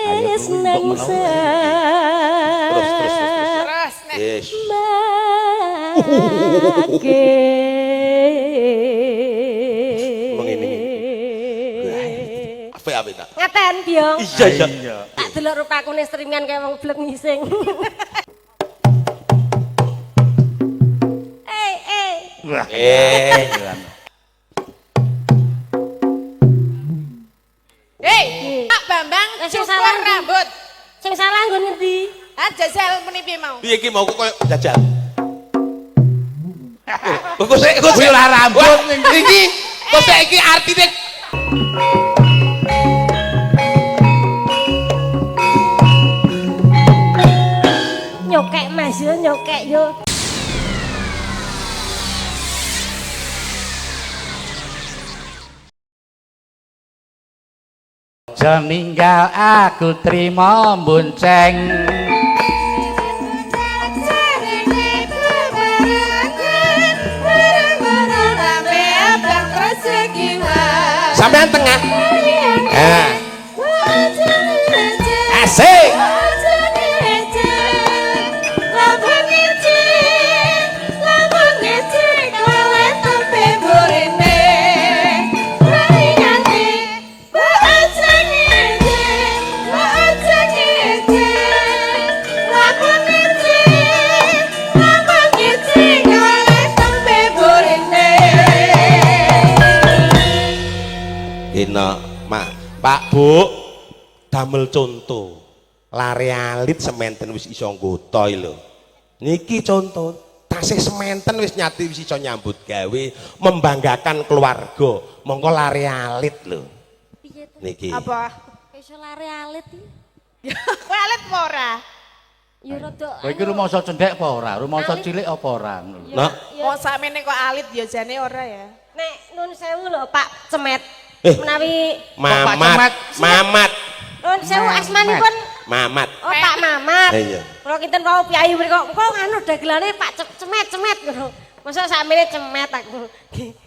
Wis kuwi mbok menawa. nangsa. Terus, terus, terus, terus. Terus nek Yes. Mage. Ngene Apik apik tak. Ngaten, Biong. Iya iya. Iya. Tak delok rupaku ning streamingan kaya wong blek ngising. Eh, eh. Wah. Eh. Hei, Pak Bambang Lah, sing cukur salah ndi? rambut. Sing salah nggon ngendi? Ah jajal muni piye mau? Piye iki mau kok koyo jajal. Kok sik kok Kuwi lah rambut Wah, ning iki kok sik iki artine Nyokek Mas yo, nyokek yo. Seninggal aku trimo bonceng. Sampean tengah. Ah. Asik. Ina, Mak, Pak Bu, damel contoh. Lare alit sementen wis iso nggoto lho. Niki contoh, tasih sementen wis nyati wis iso nyambut gawe, membanggakan keluarga. Monggo lare alit lho. Piye to? Niki. Apa? Iso lare alit iki. Kowe alit apa ora? Ya rada. Kowe iki rumangsa cendhek apa ora? Rumangsa Alit. cilik apa ora ngono lho. Nak. Wong sakmene kok alit ya jane ora ya. Nek nun sewu lho Pak Cemet. Eh. Menawi Pak Mamat, Cemet. Mamat, nun sewu asmanipun Mamat. Oh Pak Mamat. Iya. Kula kinten wau piyayi mriku, kok anu dagelane Pak Cemet Cemet ngono. Masa sakmene cemet aku.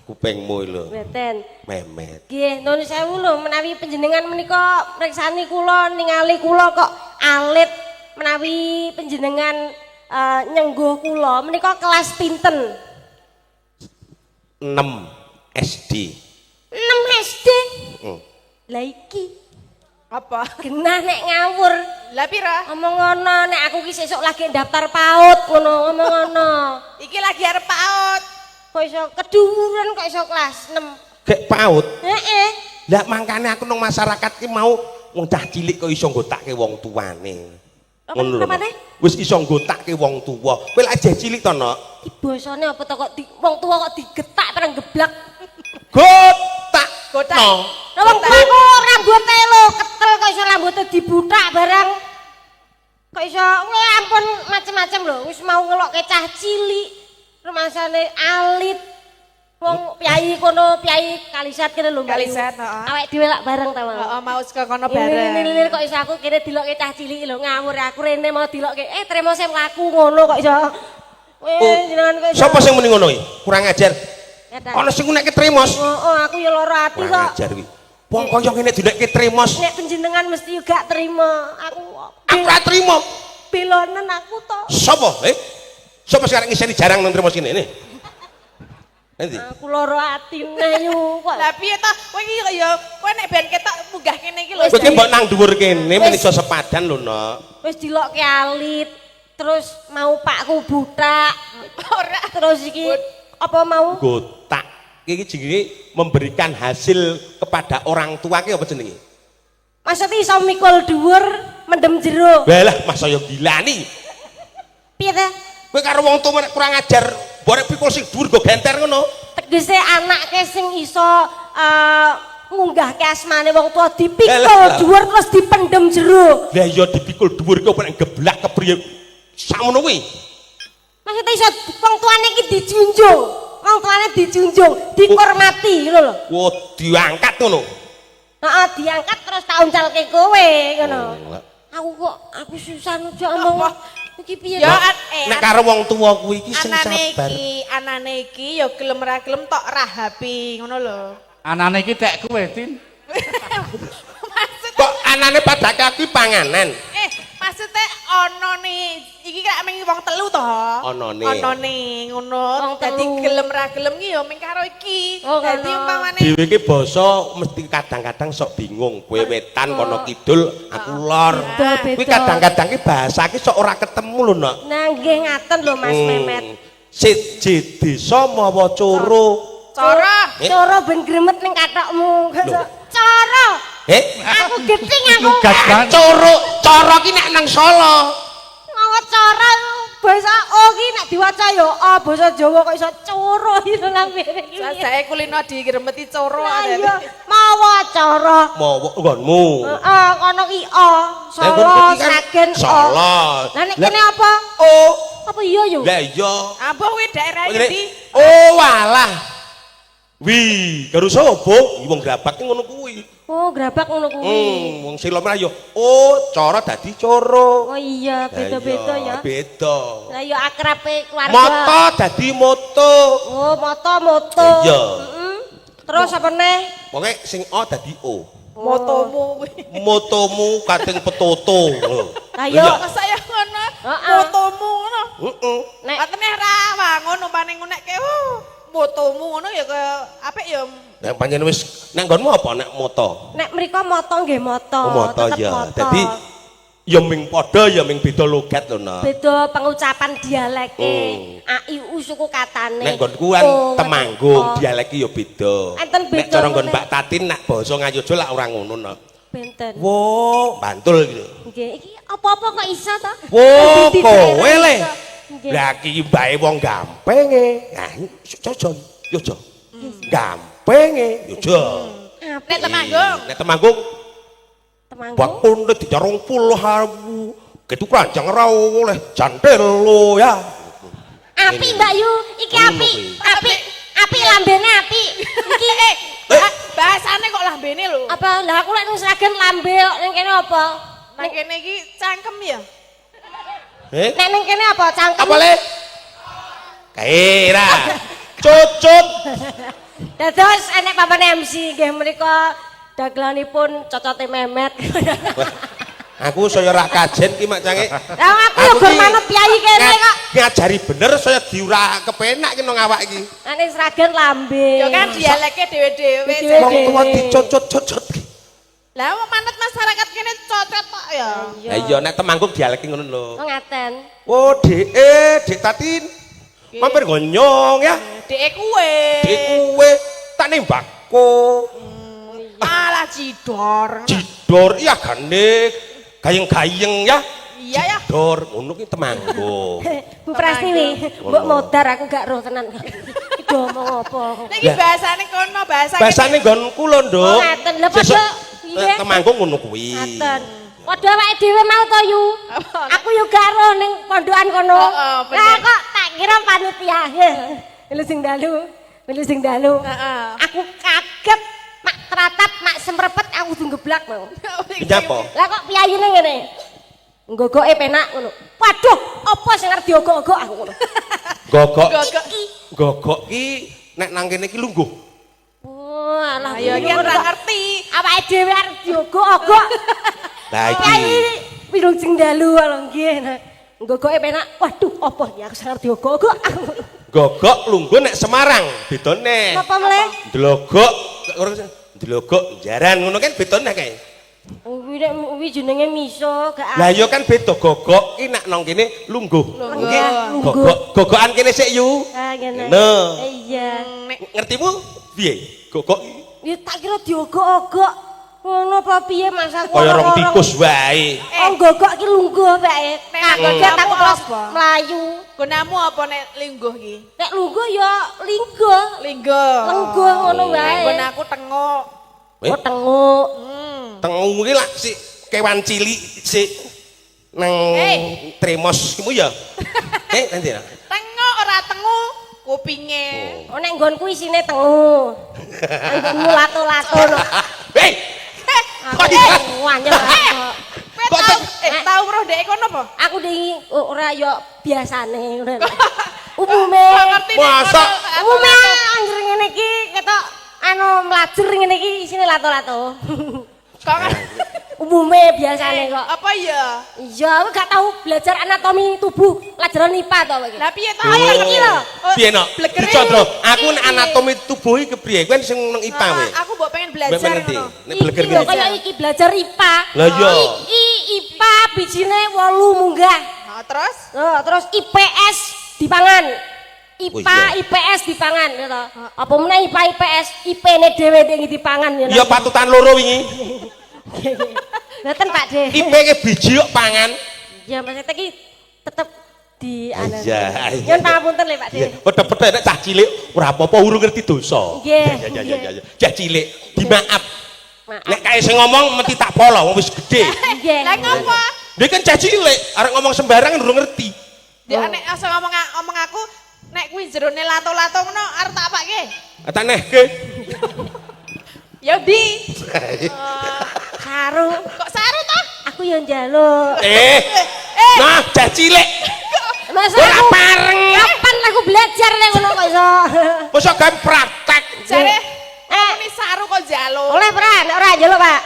Kupingmu lho. Mboten. Memet. Nggih, nun sewu lho menawi panjenengan menika mriksani kula ningali kula kok alit menawi panjenengan nyengguh kula menika kelas pinten? 6 SD. 6 SD. Hmm. Lah iki Apa? genah nek ngawur. Lah pira? Omong ngono nek aku ki sesuk lagi daftar PAUD ngono, ngomong ngono. Iki lagi arep PAUD. Kok iso keduwuran kok iso kelas 6. Gek PAUD. Heeh. Lah mangkane aku nang masyarakat ki mau wong cah cilik kok iso nggotake wong tuane. Apa- Ngono lho. apane? Wis iso nggotake wong tuwa. Kowe lak jeh cilik to, Nok? Iki basane apa to kok wong tuwa kok digetak perang geblak. Gotak. Gotak. No. Lah wong tuaku rambute lho ketel kok iso rambute dibutak barang. Kok iso wah ampun macem-macem lho wis mau ngelokke cah cilik rumasane alit. Wong piyayi kono piyayi Kalisat kene lho Mbak Yu. Kalisat, heeh. Awake dhewe lak bareng ta, Mang. Heeh, mau saka kono Ini bareng. ini kok iso aku kene dilokke cah cilik lho ngawur aku rene mau dilokke tremo sing mlaku ngono kok iso. Oh, jenengan kok iso. Sapa sing muni ngono iki? Kurang ajar. Ya ta. Ana sing ngunekke tremos. Oh, aku ya lara ati Kurang kok. ajar kuwi. Wong kaya ngene dinekke tremos. Nek panjenengan mesti juga terima. Aku Aku ora trimo. belonen aku to. Sapa? Eh? Sapa sekarang ngiseni jarang nang tremos kene? Nanti. Aku lara atine yu kok. Lah piye to? Kowe iki kok ya kowe nek ben ketok munggah kene iki lho. Kowe ki mbok nang dhuwur kene men Wis. iso sepadan lho, Nok. Wis dilokke alit. Terus mau pakku butak. Ora. Terus iki apa mau? Gotak. Iki jenenge memberikan hasil kepada orang tua ki apa jenenge? Maksudnya iso mikul dhuwur mendem jero. Walah, mas saya gilani. Piye ta? Kowe karo wong tuwa nek kurang ajar, borek pikul sing dhuwur go genter ngono. Tegese anake sing iso ngunggahke asmane wong tua dipikul Lah, lah. dhuwur terus dipendem jero. Lah iya dipikul dhuwur ki apa nek geblak kepriye sakmono kuwi. Maksudnya iso wong tuane iki dijunjung. Wong tuane dijunjung, dihormati ngono lho. Wah, diangkat ngono. Heeh, diangkat terus tak uncalke kowe ngono. Oh, Aku kok aku susah nujak omong. Iki piye? Ya to? Nek karo wong tuwa kuwi iki sing anane sabar. iki, anane iki ya gelem ra gelem tok rahapi ngono lho. Anane iki tek kowe, Tin. Maksud Kok anane Panganane padake aku panganan. Maksudnya ono nih, iki kan mung wong telu to. Onone. Onone ngono. Wong Dadi telu. gelem ra gelem ki ya ming karo iki. Oh, Dadi ngono. umpamane Dhewe iki basa mesti kadang-kadang sok bingung. Kowe wetan kono kidul, aku lor. Beda-beda. Kuwi kadang-kadang ki bahasa ki sok ora ketemu lho, Nok. Nah, nggih ngaten lho Mas Memet. Siji desa mawa coro. cara Eh? Cara ben gremet ning kathokmu. Lho. Cara. Eh? Aku geting aku. Lugas banget. Coro, coro ki nek nang Solo. Mawa cara basa O ki nek diwaca ya O, basa Jawa kok iso coro itu lambene iki. Sajake kulino digremeti coro. Lah iya, mawa cara. Mawa nggonmu. Heeh, kono ki O. Lah, Solo, nggonku ki kan Sragen O. Solo. Lah nek Lah, kene apa? O. Apa iya yo? Lah iya. Apa kuwi daerah endi? Oh walah. Wih, karo sapa? Wong grabak ki ngono kuwi. Oh, grabak ngono kuwi. Wong Silom ya. Oh, cara dadi coro. Oh iya, Lah beda-beda iya, ya. Beda. Lah ya akrabe keluarga. Moto dadi moto. Oh, moto moto. Iya. Heeh. Terus apa neh? Pokoke sing O dadi O. Motomu kuwi. Motomu kating petoto. Lah iya. Masa ya ngono? Heeh. Motomu ngono. Heeh. Nek Atene ra wangun umpane ngunekke oh, motomu ngono ya kaya apik ya. Nek pancen wis nek nggonmu apa nek moto? Nek mriko moto nggih moto. Oh, moto tetep ya. moto. Dadi ya ming padha ya ming beda logat lho, Nak. Beda pengucapan dialeke. A I U suku katane. Nek nggonku kan O, Temanggung, O. dialeke ya beda. Enten Nek beda cara nggon meneh. Mbak Tatin nak basa Ngayogya lak ora ngono, Nak. Benten. Wo, Bantul gitu. Nggih, iki apa-apa kok iso to? Wo, Di kowe daerah le. iso. Nggih. Lah iki mbae wong gampenge. Nah, jojo, yo jo. Gampenge, yo jo. Apik. Nek Temanggung. Nek Temanggung Temanggung. bakun dijarung puluh awu. Gitu keranjang ra oleh jantel lo ya. Apik Mbak Yu, iki Ngono apik. kuwi. Apik. Apik lambene apik. Iki Bahasane kok lambene lho. apa lah aku lek nang Sragen lambe kok ning kene apa? Nang kene iki cangkem ya. Eh? Nek ning kene apa cangkem? Apa le? Kae ra. Cucut. Dados enek papan MC nggih menika dagelanipun cocote Memet. Aku saya ora kajen ki mak cange. Lah aku yo gur manut piyayi kene kok. Ngajari bener saya diura kepenak ki nang awak iki. Nek ning Sragen lambe. Ya kan dialeke dhewe-dhewe. Dhewe-dhewe. Wong tuwa dicucut-cucut. Lah wong manut masyarakat kene cocot tok ya. Lah iya nek Temanggung dialeke ngono lho. Oh ngaten. Oh, Dek, Dek Tatin. Mampir gonyong ya. Dek kuwe. Dek kuwe tak nembako. Malah cidor. Jidor iya gane gayeng-gayeng ya. Iya ya. Jidor ngono ki Temanggung. Bu Prastiwi, mbok modar aku gak roh tenan. Iki do omong apa? Nek iki bahasane kono, bahasa Bahasane nggonku lho, Nduk. Oh, ngaten. Lah, padha- Sesuk, iya. Temanggung ngono kuwi. Ngaten. Padha awake dhewe mau to Yu. Aku yo gak roh ning pondokan kono. Heeh, bener. Lah kok tak kira panitia. Lho sing dalu, lho sing dalu. Heeh. Aku kaget mak teratap mak semrepet aku kudu geblak mau. Nyapa? Lah kok piyayine ngene. Nggogoke penak ngono. Waduh, apa sing arep diogok-ogok aku ngono. Gogok. Gogok. Gogok ki nek nang kene ki lungguh. Oh, alah. Ayo iki ora ngerti. Awake dhewe arep diogok-ogok. Lah iki. Kyai wilung jeng dalu lho nggih. Nggogoke penak. Waduh, apa iki aku sing arep diogok-ogok aku. Gogok lungguh nek Semarang bedone. Napa mleh? Ndlogok ora ndlogok jaran ngono kan bedone kae. Kuwi nek kuwi jenenge miso gak Lah iya kan beda gogok ki nek nang kene lungguh. Nggih, Lungguh. gogok gogokan kene sik yu. Ah ngene. Ngono. Iya. Ngertimu piye? Gogok Ya tak kira diogok-ogok. Ngono apa piye Mas aku? kaya rong tikus wae. Oh gogok ki lungguh wae. Nek Kaget aku terus apa? mlayu. Gunamu apa nek lingguh ki? Nek lungguh ya lingguh. Lingguh. Lengguh ngono wae. Nggon aku tengok. Eh? Oh tenguk. Tengu ki lak si kewan cilik si nang Eh. tremos kimu ya. Nanti ya. Tengok ora tengu kupinge. Oh nek nggonku isine tengu. Nggonmu lato-lato no. Hei, Aku wanyel. Kowe Kok tau tau roh dhek kono apa? Aku dingi oh, ora yo biasane ngono. Umume. Kok ngerti nek Masa? kono Umume anggere ngene iki ketok anu mlajer ngene iki isine lato-lato. Kok ngerti? Umume biasane kok. Apa ya? Iya, aku gak tahu belajar anatomi tubuh pelajaran IPA to kowe iki. Lah piye to? Ayo iki lho. Oh, Piye no? blegere. Dicondro, aku nek anatomi tubuh iki kepriye? Kowe sing nang IPA Ah, kowe. Aku mbok pengen belajar Mbok ngerti. ngono. Nek bleger Iki lho ngene. kaya iki belajar IPA. Lah iya. Iki IPA bijine 8 munggah. Nah, terus Oh, terus IPS dipangan. Oh, IPA, iya. IPS dipangan ya toh. Apa meneh IPA IPS, IP-ne dhewe sing dipangan ya. Iya patutan loro wingi. Mboten Pak De. IP ke biji kok pangan. Ya maksudnya iki tetep di anu. Iya, iya. Nyun pangapunten lho Pak De. Iya, padha-padha nek cah cilik ora apa-apa urung ngerti dosa. Nggih. Iya iya iya iya. Cah cilik dimaaf. Maaf. Nek kae sing ngomong mesti tak polo wong wis gedhe. Nggih. Lah ngopo? Dia kan cah cilik, arek ngomong sembarangan urung ngerti. Ya nek asa ngomong ngomong aku nek kuwi jerone lato-lato ngono arep tak apake? Tak nehke. Ya di. Saru. Kok saru toh? Aku yo njaluk. Eh. Nah, cah cilik. Masa Ora aku pareng. kapan aku belajar nek ngono kok iso. Mosok gawe praktek. Jare Eh. ini saru kok njaluk. Oleh ora? Nek ora njaluk, Pak.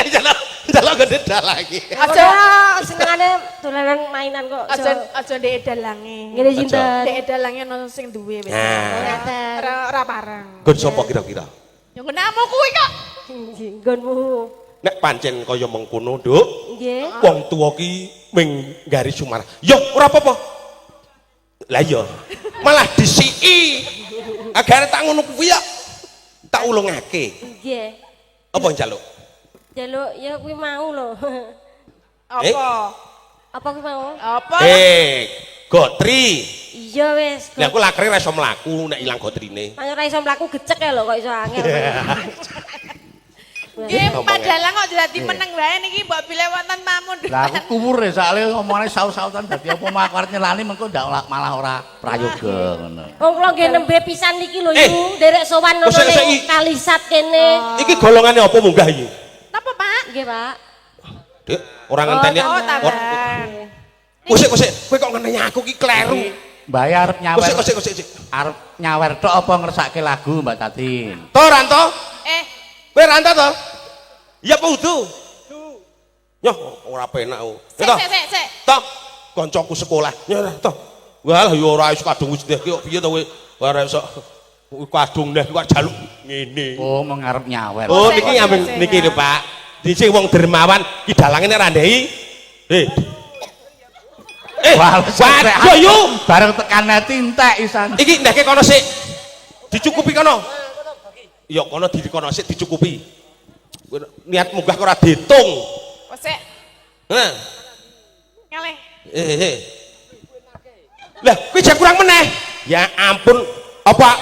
Njaluk njaluk gede lagi. Aja Ora senengane dolanan mainan kok. aja aja ndek dalange. Ngene sinten? Ndek dalange ono sing duwe wis. Nah. Ngaten. Ora ora pareng. Nggon sapa kira-kira? Ya nggenamu kuwi kok. Nggonmu. Nek pancen kaya mengkono, Nduk. Nggih. Wong tuwa ki ming garis sumarah. Yo, ora apa-apa. Lah iya, malah disiki. Agare tak ngono kuwi ya. Tak ulungake. Nggih. Apa njaluk? Njaluk ya kuwi mau lho. Apa? Apa kuwi mau? Apa? Eh, gotri. Iya wis. Lah aku lakre ra iso mlaku nek ilang gotrine. Pancen ora iso mlaku gecek ya lho kok iso angel. Nggih, Ngomongnya. padalang kok dadi meneng wae niki mbok bilih wonten tamu. Lah aku kuwur soalnya omongane saut-sautan dadi apa mau aku arep nyelani mengko ndak malah ora prayoga ngono. Wong kula nggih nembe pisan niki lho Eh. Yu, nderek sowan Kok ngono sik- sik ning Kalisat kene. Iki golongane apa munggah iki? Napa, Pak? Nggih, Pak. Dik, ora ngenteni. Oh, tambahan. Kosik kosik, kowe kok ngeneni aku ki kleru. Mbak arep nyawer. Kosik kosik kosik. sik. Arep nyawer tok apa ngersake lagu Mbak Tatin? To Ranto? Eh, Kowe Ranto to? Iya apa udu? Nyoh, ora penak. Oh. sik Ya toh? sik sik sik. Toh, koncoku sekolah. Ya ora toh. Walah ya ora iso kadung wis ndeh ki kok piye to kowe? Ora iso kadung ndeh kok jaluk ngene. Oh, mau ngarep nyawer. Oh, niki ngambil niki lho, Pak. Dhisik wong dermawan ki dalange nek ra ndehi. Eh. Eh, waduh yu. Bareng tekan neti entek isan. Iki ndehke kono sik. Dicukupi kono. Ya kono di kono sik dicukupi. Niat munggah kok ora diitung. Kok sik Heeh. ngalih. Eh, eh. Lah, kuwi jak kurang meneh. Ya ampun, apa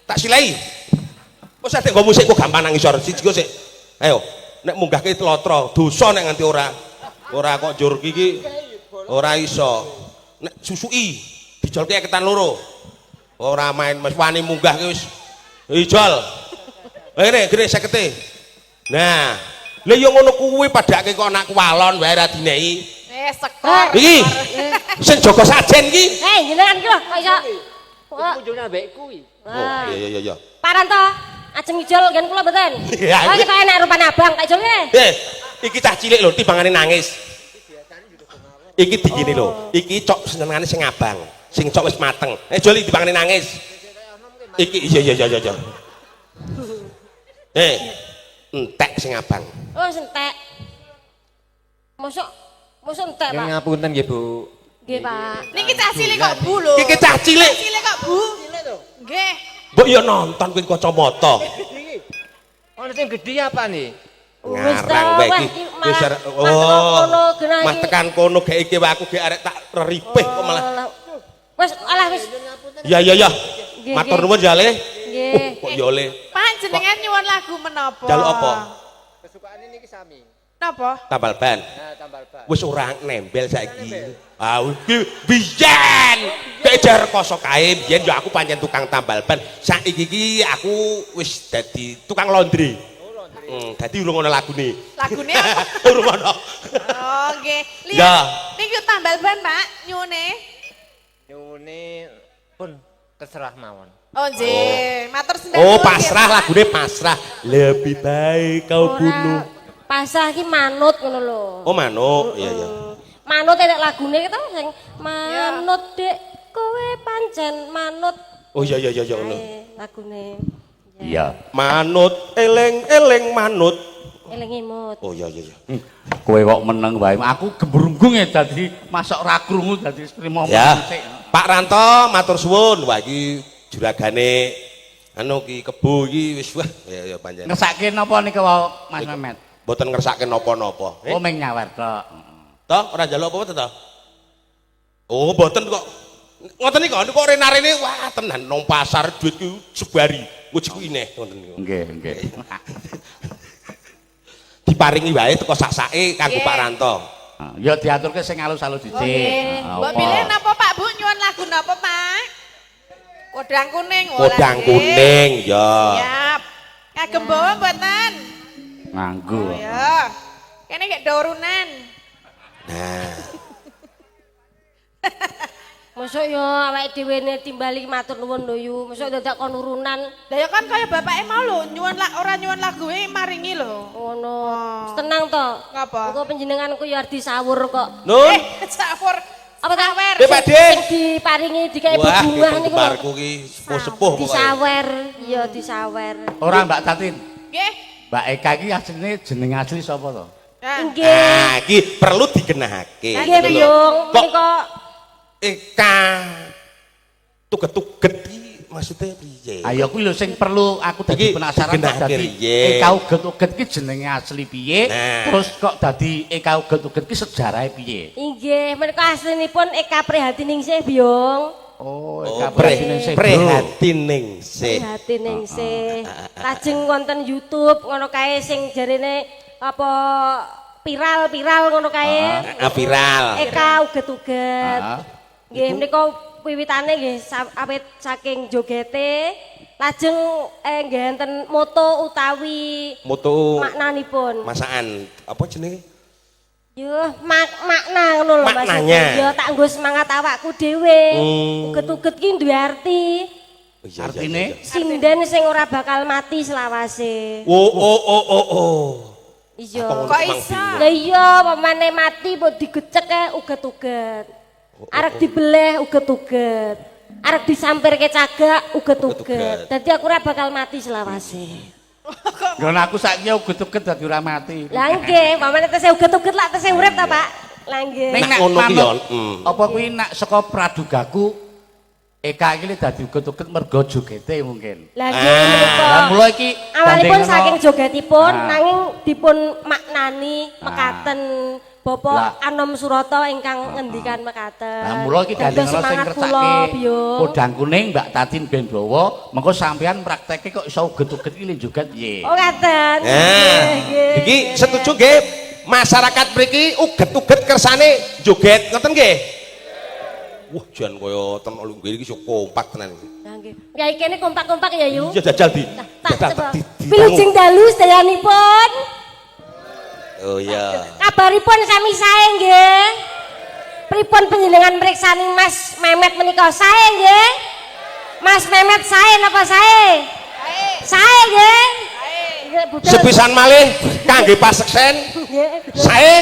tak silai. Wis nek nggo musik kok gampang nang isor siji kok sik. Ayo, nek munggahke tlotro, dosa nek nganti ora. Ora kok njur iki ora iso. Nek susuki dijolke ketan loro. Ora main wis wani munggah ki wis. Ijol. Ngene, gene 50. Nah, lha yo ngono kuwi padake kok anak kuwalon wae ra dinehi. Eh, sekor. Iki sing jaga sajen iki. Eh, jenengan iki lho kok iso. Kok Kunjungnya ambek kuwi. Oh, iya iya iya. Pak Ranto, ajeng ijol nggen kula mboten? Iya, Oh, iya. kita enak rupane abang, tak ijolke. Eh, iki cah cilik lho timbangane nangis. Iki digini lho, iki cok senengane sing abang, sing cok wis mateng. Eh jol iki timbangane nangis. Iki iya iya iya iya. Eh, entek sing abang. Oh, entek. Mosok mosok entek, Yang Pak. ngapunten nggih, Bu. Nggih, Pak. Niki cah cilik kok Bu lho. Iki cah cilik. Cah cilik kok Bu. Nggih. Mbok yo nonton kuwi kacamata. Ono sing gedhe apa nih? Wis to, Ngarang wae wah, iki. iki Wis malah arek- mah tekan kono genah Mah iki. tekan kono gek iki wae aku gek arek tak reripih kok malah. Oh, wis, alah wis. Ya ya ya. Nggih, Matur nggih. nuwun ya Le. Nggih. Kok ya Le. Pak jenengan nyuwun lagu menapa? Jaluk apa? Kesukaane niki sami. Napa? Tambal ban. Nah, tambal ban. Wis ora nembel saiki. Ah iki biyen. Kayak jar rekoso kae biyen ya aku pancen tukang tambal ban. Saiki iki aku wis dadi tukang laundry. Dadi urung ana lagune. Lagune apa? Urung ana. Oh, nggih. Ya. Lihat. Niki tambal ban, Pak, nyuwune. Nyuwune pun terserah mawon. Oh, nggih. Matur sembah Oh, nuwun, nggih, pasrah Pak. lagune pasrah. Lebih baik kau Ora. bunuh. Pasrah ki manut ngono lho. Oh, manuk. Iya, iya. Manut enek lagune to sing manut Dek kowe pancen manut. Oh iya ngono. Kae lagune. Iya. Manut eling-eling manut. Eling imut. Oh iya iya. Kowe kok meneng wae. Aku gembrunggung ya dadi masuk ora krungu dadi trimo Ya. sik. Pak Ranto matur suwun. Wah, iki juragane anu ki kebo iki wis wah ya ya pancen. Ngersake napa nika wau Mas Memet? Mboten ngersake napa-napa. Oh, meng nyawer tok. Toh ora njaluk apa-apa to? Oh, mboten kok. Ngoten niku kok rene-rene wah tenan nang pasar duit ku sebari. Nguji ku ineh ngoten niku. Nggih, nggih. Diparingi wae teko sak-sake kanggo Pak Ranto. Ah, ya diaturke sing alus-alus dhisik. Nggih. Ah, Mbok apa? pilih napa Pak Bu nyuwun lagu napa Pak? Kodang kuning. Oh, Kodang nggih. kuning ya. Siap. Kagem bawa mboten? Nganggo. Oh ya. Kene gek dorunan. Nah, Mosok yo awake dhewe ne timbali matur nuwun lho yu. Mosok dadak kon urunan Lah ya kan kaya bapake mau lho, nyuwun lak ora nyuwun laguwe maringi lho. ngono. Wis tenang to. Ngapa? Engko panjenenganku yo arep disawur kok. Nun. Eh, sawur. Apa ta? Sawer. Eh, Pak De. Sing diparingi dikek Wah, bebungah niku lho. penggemarku ki sepuh-sepuh pokoke. Disawer, ya disawer. Ora Mbak Tatin. Nggih. Mbak Eka iki asline jeneng asli sapa to? Nah, Nggih. Nah, iki perlu digenahake. Nggih, Gitu lho. Biyung. Kok Menika Eka tuget-tuget iki maksudnya piye? Ayo kuwi lho sing perlu aku dadi Iki penasaran kok digenahke dadi riye. Eka uget-uget ki jenenge asli piye? Nah. Terus kok dadi Eka uget-uget ki sejarahe piye? Inggih, menika aslinipun Eka Prihatiningsih, Biyung. Oh, Oh, Eka Prihatiningsih. Prihatiningsih. Prihatiningsih. Lajeng wonten YouTube ngono kae sing jarene apa viral-viral ngono kae. Ah, viral. Eka uget-uget. Ah. Nggih, menika wiwitane nggih awit saking jogete lajeng nggih enten moto utawi Moto maknanipun. masakan apa jenenge? Yo, makna ngono lho Mas. Maknanya. Yo tak nggo semangat awakku dhewe. Uget-uget ki duwe arti. Oh, iya, iya, Artine? iya, iya. Sinden sing ora bakal mati selawase. Oh oh oh oh oh. Iya. Apa ngono Kok emang iso? bingung? Lah iya, pamane mati mbok digecek kae uget-uget. Arek dibeleh uget-uget. Arek disampirke cagak uget-uget. Uget-uget. Dadi aku ora bakal mati selawase. Nggon aku saiki uget-uget dadi ora mati. Lah nggih, pamane tesih uget-uget lak tesih urip ta, Pak? Lah nggih. Ning Nak nak ngono ki manut, ya, apa kuwi nak saka pradugaku Eka iki dadi uget-uget mergo jogete mungkin. Lah nggih menika. Lah mula iki Awalipun gandeng saking jogetipun Ah. nanging dipun maknani mekaten Bapak Lah. Anom Surata ingkang ngendikan mekaten. Lah mula iki Dados gandeng sing semangat kula, ngersake Biyung. podang kuning Mbak Tatin ben bawa, mengko sampean praktekke kok iso uget-uget iki le joget piye. Oh ngaten. Nah, Nggih, nggih, iki nggih. setuju nggih masyarakat mriki uget-uget kersane joget ngoten nggih? Wah, jan kaya ten oleh nggih iki iso kompak tenan iki. Lah nggih. Ya kene kompak-kompak ya Yu. Iya jajal di. Tak jajal coba. di- Wilujeng dalu sedayanipun. Oh iya. Kabaripun sami sae nggih. Pripun panjenengan mriksani Mas Memet menika sae nggih? Mas Memet sae napa sae? Sae nggih. Nggih, budal. Sepisan malih kangge paseksen Nggih. sae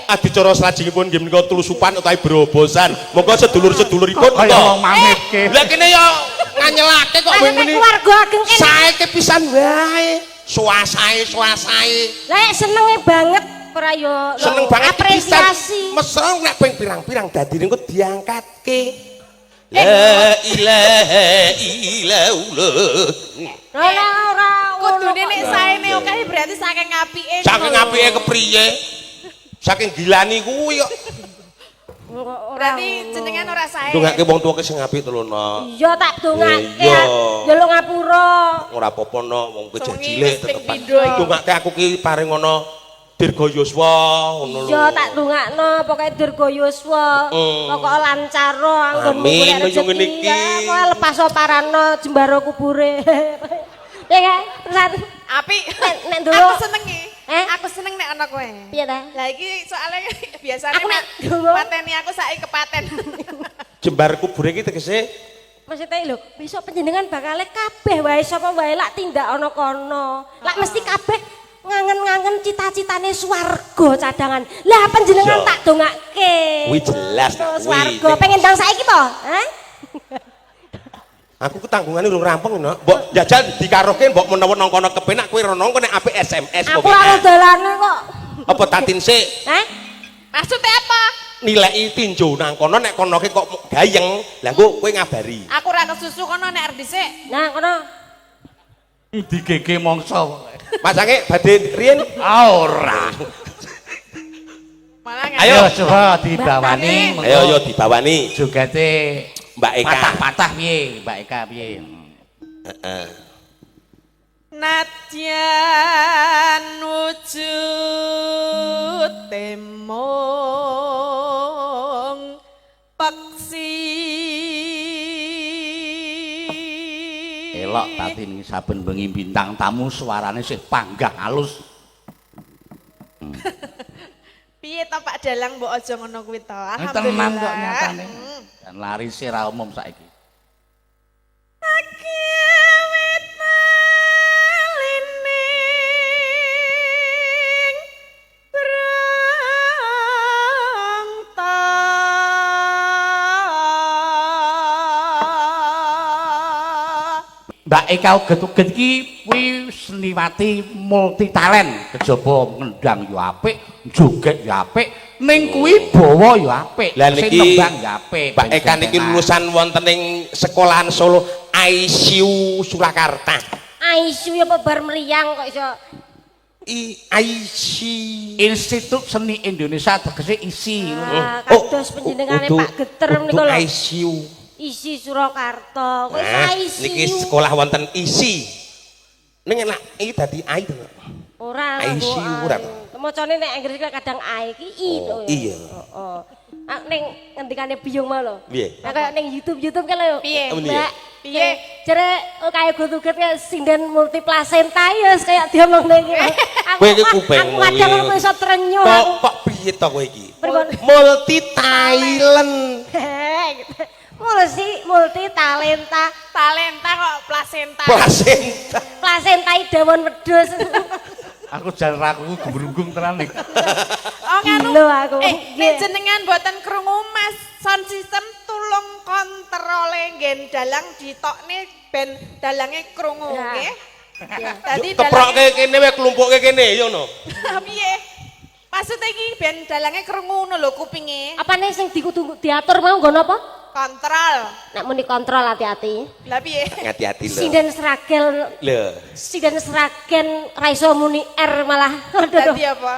adicara salajengipun nggih menika tulusupan utawi brobosan. Monggo sedulur-seduluripun Kaya wong mamitke. Lah kene ya nganyelake kok Lah nek muni. keluarga ageng kene. Sae kepisan wae. Suasae suasae. Lah senenge banget ora yo Seneng banget pisan. apresiasi. Mesra nek ping pirang-pirang dadi niku diangkatke. La ilaha illallah. Ora ora ngono Kudune nek kok. saene akeh berarti saking apike. Saking apike kepriye? Saking gilani kuwi kok. Ora Berarti ngono. jenengan ora sae. Ndongake wong tuwa sing apik to lho, Nok. Iya tak dongake. Iya. Njaluk ngapura. Ora apa-apa Nok, wong kowe jeh Sungi cilik wis ping tetepan. pindho iki. Ndongake aku ki paring ana dirga yuswa ngono lho. Iya tak dongakno pokoke dirga yuswa. Pokoke lancar anggonmu Amin, golek kaya rezeki. ngene iki. Ya, pokoke lepas parano jembaro kubure. Ya kan? Terusan Apik. Nek ndonga- Aku seneng iki. Eh? Aku seneng nek ana kowe. Piye ta? Lah iki soalnya biasane Aku nek ndonga- mateni aku saiki kepaten. Jembar kubure iki tegese Maksudnya lho, besok panjenengan bakale kabeh wae sapa wae lak tindak ana kono. Lak mesti kabeh ngangen-ngangen cita-citane swarga cadangan. Lah panjenengan Iya. tak dongake. Kuwi jelas, Oh, kuwi. swarga. Pengen ndang saiki to? Hah? Aku ketanggungane urung rampung no. Mbok jajal dikaroke mbok menawa nang kono kepenak kowe rono engko nek apik SMS Aku ora dalane kok. Apa tatin sik Hah? Maksudnya apa? nilai tinju nang kono nek kono ki kok gayeng. Lah engko kowe ngabari. Aku ora kesusu kono nek arep dhisik. Nah, kono. Digege mongso pokoke. Mas Angge badhe riyen Ah ora. Malah Ayo. Ayo coba dibawani. Mengko Ayo yo dibawani jogete Mbak Eka. Patah-patah piye, Mbak Eka piye? Heeh. Nadyan wujud temong peksi. Elok tadi ning saben bengi bintang tamu suarane sih panggah halus. Piye to Pak Dalang mbok aja ngono kuwi to. Tenan Alhamdulillah. kok nyatane. Dan laris ra umum saiki. Akiwit malining brangta. Mbak Eka uget-uget iki kuwi seniwati multi talent, kejaba ngendang yo apik, joget yo apik, ning kuwi bawa yo apik, Lah sing niki nembang yo apik. Mbak Eka niki lulusan wonten ing sekolahan Solo ICU Surakarta. Aisu ya apa bar mliyang kok iso. I IC Institut Seni Indonesia tegese isi. Ah, kados panjenengane Pak Geter menika lho. ICU. Isi Surakarta. Kok iso Nah, ICU? niki sekolah wonten ISI. Ning enak iki dadi I to. Ora ICU ora to? Macane nek Inggris kan kadang I iki I to. Oh, iya. Heeh. Ah, ning ngendikane biyung mau lho. Piye? Nah, kayak ning YouTube-YouTube kan lho. Piye? Piye? Mbak, Piye? Jere oh, kaya gutuget kayak sinden multiplasenta ya wis kayak diomong ning iki. Aku Kowe iki kupingmu Aku kadang iki. aku iso trenyuh Kok aku. kok piye to kowe iki? Pripun? Multi talent. Multi multi talenta Talenta kok plasenta. Plasenta. plasenta dawon wedhus. Aku jan raku gemrunggung tenan iki. Oh nganu. Gila aku. Eh, Nggih. nek jenengan mboten krungu Mas sound system tulung kontrole nggen dalang ditokne ben dalange krungu Ya. nggih. Ya. Dadi Keproke kene wae klumpuke kene yo no. piye? Maksudnya iki ben dalange krungu ngono lho kupinge. Apane sing dikudu diatur mau nggo napa? Kontrol. Nek muni kontrol hati-hati. Lah piye? Hati-hati lho. Sinden Sragen Lho. sinden Sragen ra iso muni R malah. Aduh. Dadi apa?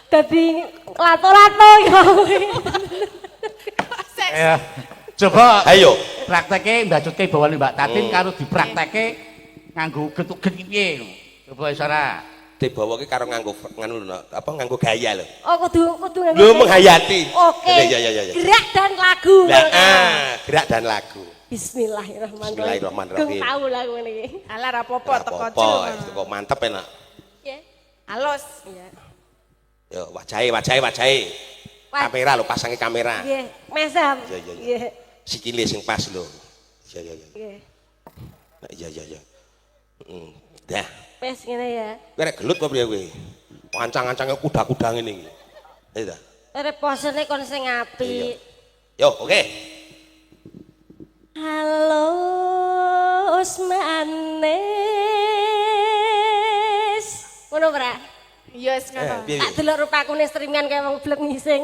Dadi lato-lato ya. Seks. Ya. Coba Ayo. prakteke mbacutke bawane Mbak Tatin karo dipraktekke nganggo uget-uget iki piye. Coba iso ora? Dibawake karo nganggo nganu lho, apa nganggo gaya lho. Oh kudu kudu nganggo. Lho menghayati. Oke. Iya iya iya iya. Gerak dan lagu. Lah ah, gerak dan lagu. Bismillahirrahmanirrahim. Bismillahirrahmanirrahim. Gung tau lah ngene iki. Alah ra apa-apa teko Apa-apa, cil. kok mantep enak. Iya. Halus. Iya. Yo wajahe wajahe wajahe. Kamera lho, pasangi kamera. Nggih, mesam. Iya, iya, iya. Nggih. Sikile sing pas lho. Iya iya iya. Nggih. Nah, iya iya iya. Heeh. Dah. Wes ngene ya. Kowe rek gelut apa piye kowe? Ancang-ancange kuda-kuda ngene iki. Ayo ta. Rek posene kon sing apik. Yo, oke. Halus manis. Ngono ora? Iya wis ngono. Eh, piye, Tak piye? delok rupaku ning streamingan kaya wong blek ngising.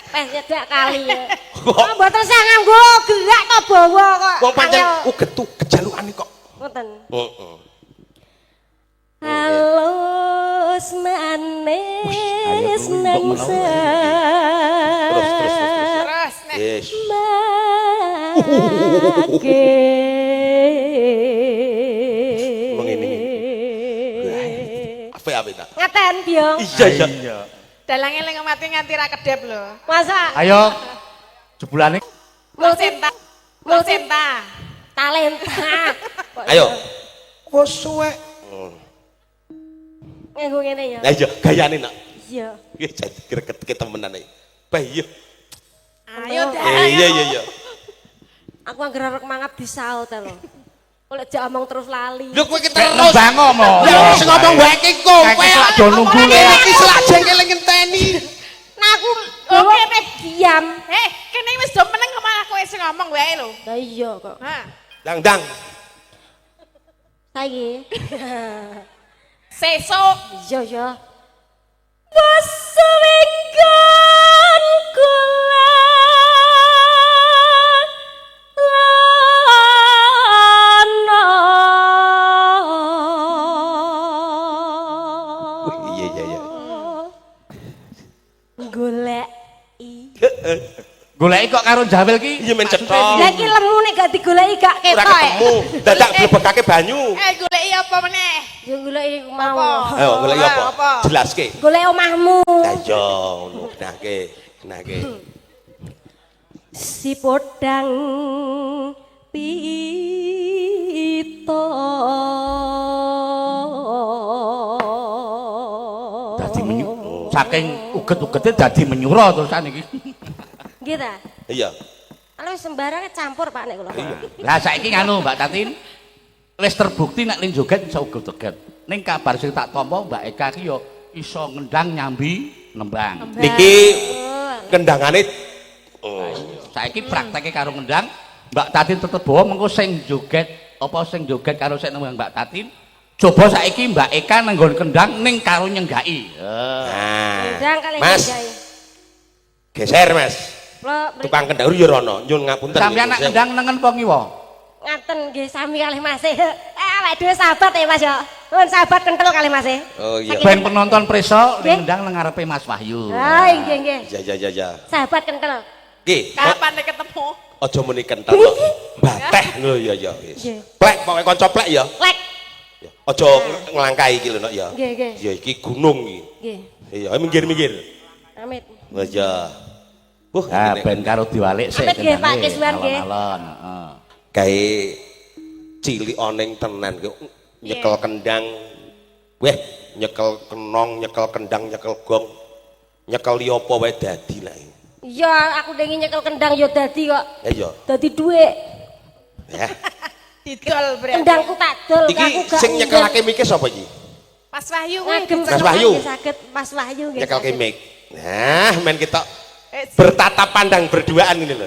Wes nyedak kali ya. Kok? Oh, mboten sah nganggo gerak to bawa kok. Wong pancen Angel. uget-uget jalukane kok. Ngoten. Heeh. Halus manis ayo kuwi mbok nang menawa. Terus terus terus terus. Terus nek Yes. Mage. Wong ngene iki. Apik apik ta. Ngaten, Biong. Iya iya. dalange lek mati nganti ra kedep lho. Masa Ayo jebulane multi Plasenta. multi Plasenta. talenta. Kok Ayo. iso Wes suwek. Nganggo ngene ya. Lah iya gayane nak. Iya. Iki jadi greget temenan iki. Bah iya. Ayo Oh. dalang. Iya iya iya. Aku anggere arep mangap disaut ta lho. Oleh jak omong terus lali. Lho kowe iki terus. Nembang ngomong. Lah sing ngomong wae iki kowe. Kayak selak do nunggu Kene le. iki selak jengkel ngenteni. Nah aku oke diam. Eh, kene wis do meneng kok malah kowe sing ngomong wae lho. Lah iya kok. Ha. Dang dang. Saiki. Sesuk Iya ya. Wasuwinggan kula lana. Wih, iya iya iya. Goleki. Goleki kok karo jawil ki. Iya, men maksudnya cetha. Lah iki lemu nek gak digoleki gak Ora ketok. ketemu. Dadak blebekake banyu. eh goleki apa meneh? Ya goleki mau. Apa? Ayo goleki apa? Apa? Jelaske. Golek omahmu. Lah iya ngono genahke. Genahke. Si podang pito. Dadi menyu saking uget-ugete dadi menyura terusan iki. Nggih ta? Iya. Kalau sembarang campur Pak nek kula. Lah saiki nganu Mbak Tatin wis terbukti nek ning joget iso uget-uget. Ning kabar sing tak tampa Mbak Eka ki yo iso ngendang nyambi nembang. Niki kendangane oh. Saiki prakteke karo ngendang Mbak Tatin tetep bawa mengko sing joget apa sing joget karo sing nembang Mbak Tatin. Coba saiki Mbak Eka nenggon kendang ning karo nyenggaki. Nah. Kendang kalih Mas, nyenggaki. geser Mas. Kula mriki Tukang kendang ya rono, nyun ngapunten. Sampeyan nak kendang nengen apa ngiwa? ngaten nggih sami kalih Mas. Eh awake dhewe sahabat ya Mas ya. Nuwun sahabat kental kalih Mas. Oh iya. Ben penonton preso Nggih. ngendang nang ngarepe Mas Wahyu. Ah nggih nggih. Iya iya iya iya. Sahabat kental. Ki, Kapan ketemu? aja muni kental kok. Bateh lho ya ya wis. Nggih. Plek pokoke kanca plek ya. Lek. Ya, Aja nglangkai iki lho nok ya. Nggih, nggih. Ya iki gunung iki. Nggih. Iya, ayo minggir-minggir. Amit. Wah ya. Wuh, Nah, ini ben karo diwalik sik Amit nggih, Pak kendange. Kiswan, nggih. Alon-alon, heeh. gawe cilik oneng tenan ki nyekel kendang. Weh, nyekel kenong, nyekel kendang, nyekel gong. Nyekel liya apa wae dadi lah. Iya, aku dengi nyekel kendang ya dadi kok. Ya iya. Dadi dhuwit. Ya. Didol berarti. Kendangku tak dol, Iki aku gak sing nyekelake mike sapa iki? Mas Wahyu kuwi ngagem Mas Wahyu. nggih saged Mas Wahyu nggih. Nyekelke saged. mik. Nah, men kita Eh, bertatap pandang berduaan ini lho.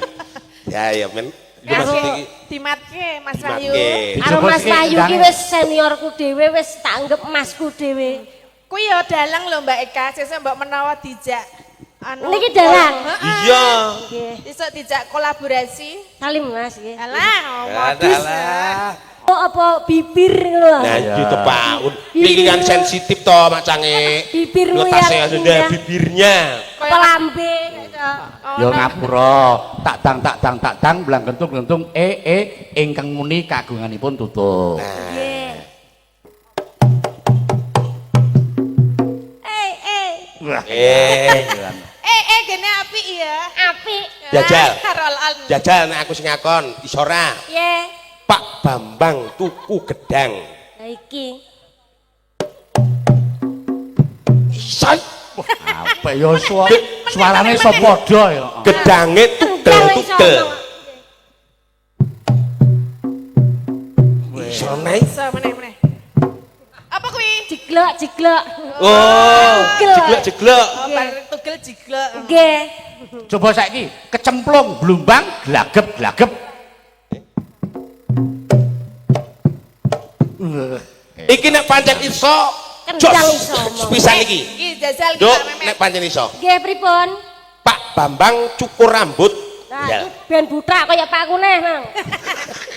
Ya ya men Lho, Karo maksud iki dimatke Mas Wahyu. dimatke. Karo Dicoba Mas sik Wahyu ki kendange. wis seniorku dhewe wis tak anggap masku dhewe. Kuwi ya dalang lho Mbak Eka, sesuk mbok menawa dijak anu. Niki dalang. Heeh. Iya. Nggih. Sesuk dijak kolaborasi. Salim Mas nggih. Alah, modus. Alah. Oh, apa bibir ngono lho. Nah, itu to Pak. Niki kan sensitif to macange. Bibirmu Lho, tasnya yang sudah indah. bibirnya. Apa lambe gitu. Ya ngapura, tak dang tak dang tak dang blang gentung gentung e e ingkang muni kagunganipun tutup. Nggih. Eh eh Wah. Eh, Eh, eh gene apik ya. apik. Jajal. Roll on. jajal nek aku sing ngakon, iso ora? Piye? Pak Bambang tuku gedang. Lah iki. Iso Apik ya suarane iso padha ya. gedange Kendang iso tugel-tugel. omong. Iso naik. Iso meneh meneh. Apa kuwi? Jiglok jiglok. Oh, Jeglek. jeglek-jeglek. Oh, bar tugel jiglek. Nggih. Coba saiki kecemplung blumbang glagep glagep. Iki nek pancen iso Kendang jos. iso omong. Pisan iki. Iki jajal ki Nduk, tak memet. nek pancen iso. Nggih pripun? Pak Bambang cukur rambut. Nah, Ya. iki ben butak kaya Pak Kuneh, Mang.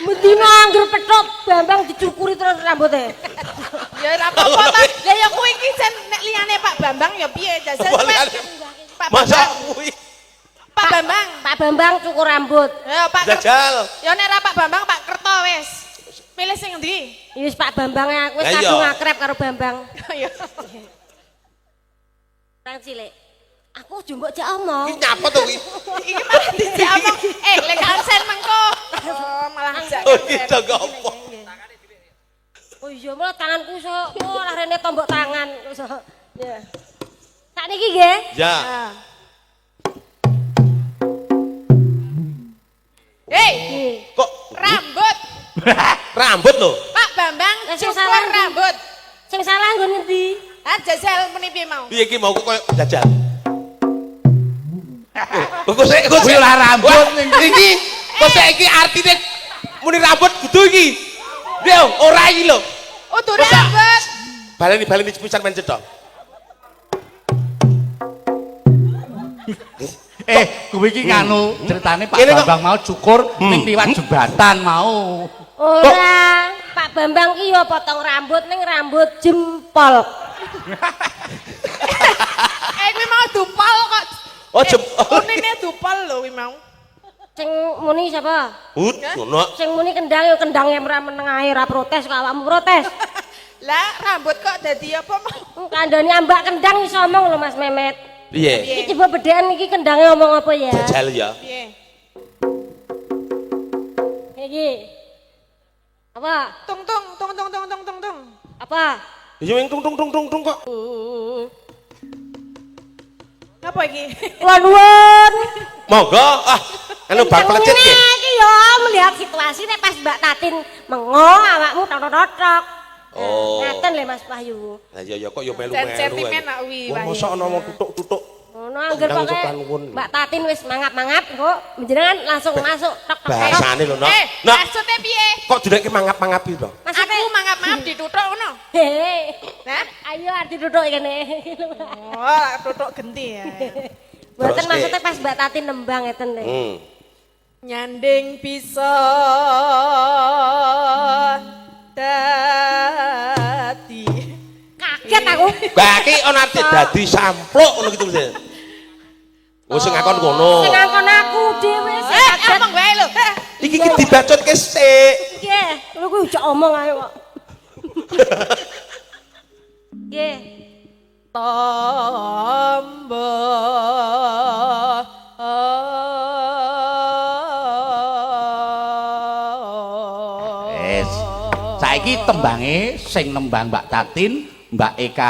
Mendino angger petuk Bambang dicukuri terus rambutnya. Ya ora apa-apa ta. Lah ya kuwi iki jan nek liyane Pak Bambang ya piye jajal. Apa liyane? Pak Masa Bambang. kuwi Pak Bambang. Pak Bambang cukur rambut. Ya Pak Kerto. jajal. Ya nek ora Pak Bambang Pak Kerto wis. Pilih sing endi? Wis Pak Bambang aku wis Lah iya. kadung akrab karo Bambang. Ya. Kang cilik. Aku aja mbok jak omong. Iki nyapa to kuwi? Iki malah dijak omong. Eh, lek konsen mengko. Oh, malah dijak Oh, konsen. iki jaga apa? Oh iya malah tanganku iso oh lah rene tombok tangan iso. Ya. Sakniki nggih. Ya. Ah. Hei, Nggih. Kok rambut. Rambut lho. Pak Bambang Lah, sing cukur salah ndi? rambut. Sing salah nggon ngendi? Ah, jajal muni piye mau? Piye iki mau kok koyo jajal. Kok sik kok Kuwi lah rambut Wah, ning iki kok sik iki artine muni rambut kudu iki. Yo, ora iki lho. Udu Masa? rambut. Baleni baleni pisan men cetha. Eh, kuwi iki nganu ceritane Pak Kene kok- Bambang mau cukur ning liwat jembatan mau. Ora, Pak Bambang ki ya potong rambut ning rambut jempol. Eh, kuwi mau dupol kok. Oh, jempol. Unine dupol lho kuwi mau. Sing muni sapa? Hut, ngono. Sing muni kendang ya kendang yang ora meneng ae ora protes kok awakmu protes. Lah, rambut kok dadi apa mau? Kandhane ambak kendang iso omong lho Mas Memet. Piye? Iki coba bedhean iki kendange omong apa ya? Jajal ya. Piye? Iki. Apa? Tung tung tung tung tung tung tung tung. Apa? Ya wing tung tung tung tung tung kok. Apa iki? Kula nuwun. Monggo. Ah, anu bang pelecet Ngene nggih. iki ya melihat situasi nek pas Mbak Tatin mengo awakmu tok-tok-tok. Oh. Ngaten lho Mas Wahyu. Lah iya ya kok ya melu-melu. Jan sentimen nak wi, Wong Wahyu. mosok ana wong tutuk-tutuk. Ngono angger Kendang pokoke sopan nuwun. Mbak Tatin wis mangap-mangap kok menjenengan langsung masuk tok tok tok. Bahasane lho, Nok. Eh, Nok, maksudnya piye? kok dileke mangap-mangap iki to? Maksudnya Aku mangap-mangap dituthuk ngono. Hei. Nah. Ayo arti duduk kene. Oh, tuthuk genti ya. Mboten Terus, maksudnya pas Mbak Tatin nembang ngeten lho. Nyanding bisa dadi. Kaget aku. Lah iki ana arti dadi sampluk ngono gitu mesti. Oh sing ngakon ngono. Sing ngangkon aku dhewe sing Eh, kaget. omong wae lho. Eh, Iki ki dibacotke sik. Nggih, lho kuwi ojok omong ae kok. Nggih. Tombo. Wis. Saiki tembange sing nembang Mbak Tatin, Mbak Eka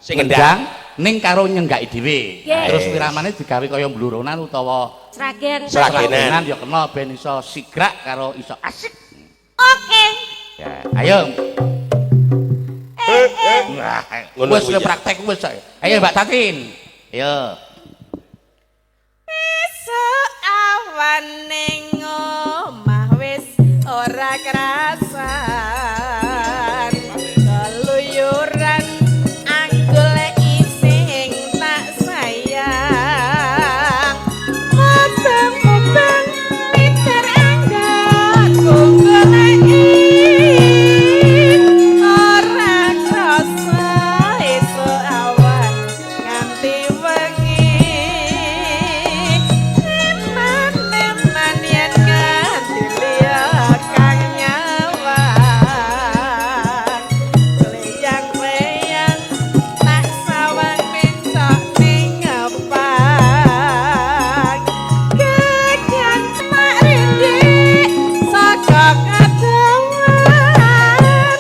Sing ngendang ning karo nyenggaki dhewe. Nggih. Terus wiramane digawe kaya mblurunan utawa Sragen. Sragenan. sragenan ya kena ben iso sigrak karo iso asik. Oke. Ya, ayo. Wah, Ngono wis kuwi ya. praktek wis. Ayo Mbak Tatin. Ayo. Esuk awan ning omah wis ora kerasan. Keluyuran anggoleki sing tak sayang. Mubeng-mubeng miter anggonku goleki. Ora krasa esuk awan nganti wengi. Eman-eman yen nganti liya kang nyawang. Kleyang-kleyang tak sawang mencok ning ngepang. Gegan mak rindik saka kadowan.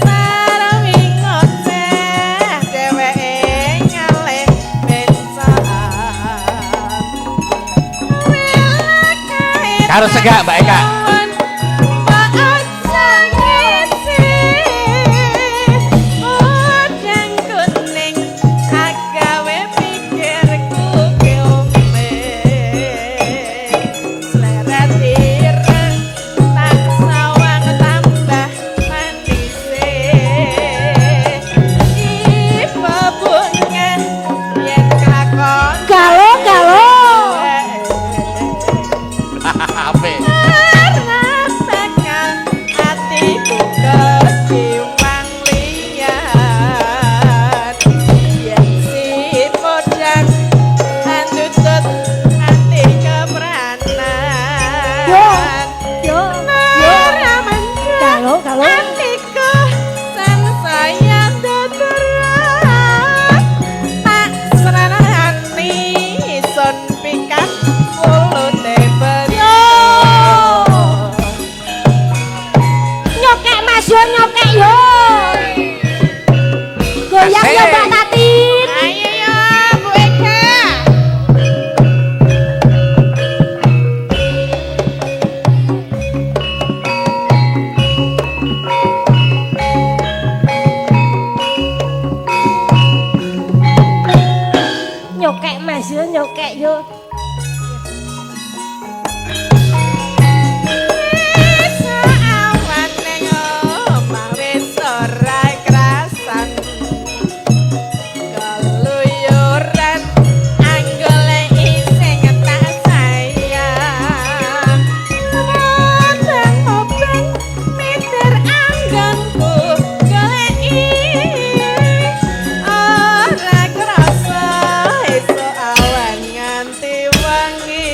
Sarwi ngoceh dheweke ngalih mencokan. Karo segak Mbak Eka. Galo galo. Apik. Arep Yo kek yo. Awan ning omah wis ora krasan. Keluyuran anggole isih tak sayang. Mobang-mobang miter anggonku goleki. Ora krasa esuk awan nganti wengi.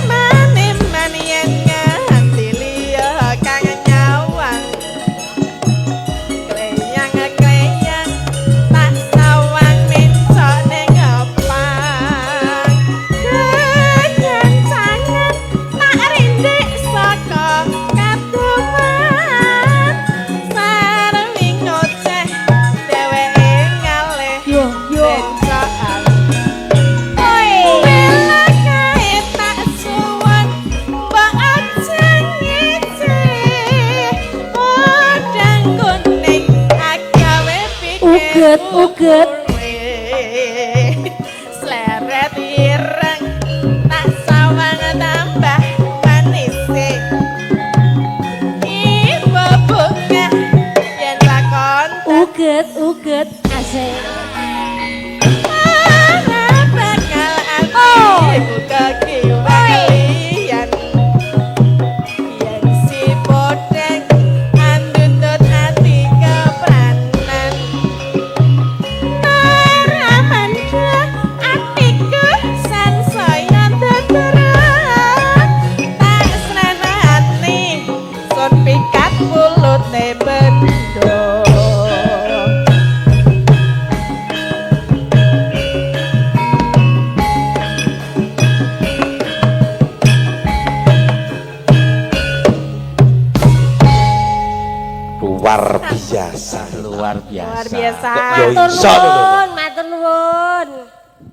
Maneman yen nganti liya kang nyawang. Kleyang-kleyang tak sawang mencok ning ngepang. Kekencangan tak rindik saka kaduman. Sarwi ngoceh dheweke ngalih Yo yo. bencokan. Oi. Bela kae tak suwun mbok aja ngece. Podang kuning agawe pikir Uget, uget. Sleret ireng tak sawang tambah manise. Ibu bunga yen lakon Uget, uget asik. ora bakal Oh. atiku kekiwalian. Yen si podeng andutut ati kepranan. Ora mandha atiku sansaya teteran. Tak srenani sun pikat pulute bendo. Luar biasa. Luar biasa. Luar biasa. Kok yo Matur iso lho, lho. nuwun, matur nuwun.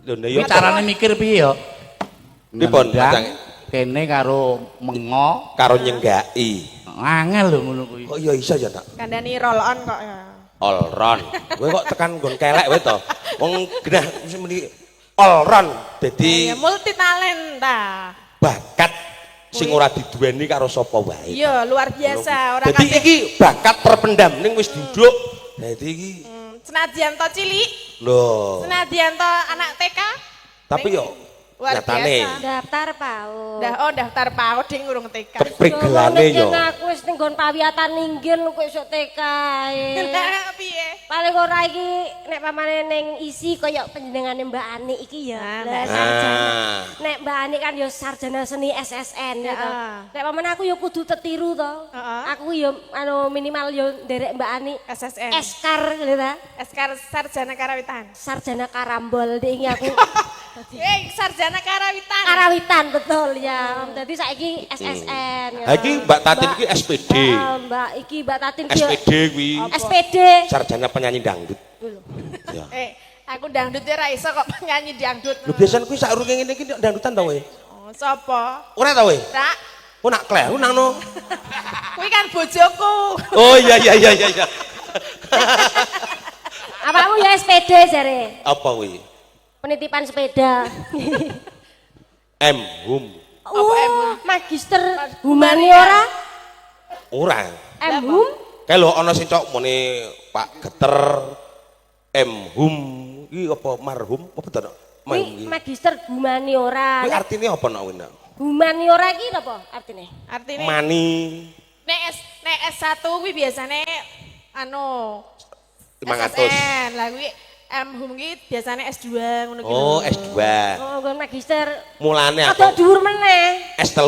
Lho nek Kuwi yo carane mikir piye yo? Pripun, Nendang, Kacang? kene karo mengo Karo nyenggaki. Angel lho ngono kuwi. Kok yo iso ya, Tak? Kandhani roll on kok ya. All round. Kowe kok tekan nggon kelek kowe to. Wong genah mesti muni all round. Dadi Ya multi talenta. bakat sing ora diduweni karo sapa wae. Iya, luar biasa ora Dadi kabeh. iki bakat terpendam ning wis duduk. Dadi iki Senadyan to cilik, lho. senadyan to anak TK. Tapi ning yo luar nyatane biasa. Daftar PAUD. Dah oh daftar PAUD ding urung TK. keprigelane yo. Aku wis ning nggon pawiyatan inggil kok iso TK. -e. Lah piye? Paling ora iki nek pamane ning isi kaya panjenengane Mbak Ani iki ya. Ah, Lah Mbak. sarjana. Ah. Nek Mbak Ani kan ya sarjana seni SSN ya to. Heeh. Nek pamane aku ya kudu tetiru to. Heeh. Aku ya anu minimal ya nderek Mbak Ani. SSN. Eskar gitu ta. SK Sarjana Karawitan. Sarjana karambol ndek iki aku. Sarjana Karawitan. Karawitan betul ya. Dadi saiki SSN. ya. Ha iki Mbak Tatin iki SPD. Heeh, Mbak iki Mbak Tatin ki ya SPD kuwi SPD. sarjana penyanyi dangdut. Ya. Aku dangdut ya ra iso kok penyanyi dangdut. Lho biasane kuwi saurunge ngene iki dangdutan ta kowe? Oh, sapa? Ora ta kowe? Rak, Kok nak kleru nang no. kuwi kan bojoku. Oh iya iya iya iya iya. Apamu ya SPD jare? Apa kuwi? Penitipan sepeda. M hum. Oh, magister humaniora Ora. M Hum. Kae lho ana sing cok muni Pak Geter M hum iki apa marhum apa to? Nak? Kuwi Marhum iki. magister humaniora. Kuwi artine apa nak kuwi nak? Humaniora iki napa artine? Artine Mani nek S nek S1 kuwi biasane anu 500. SSN. Lah kuwi M Hum ki biasane S2 ngono ki. Oh, lho. S2. Oh, nggon magister. Mulane Ada aku dhuwur meneh. S3.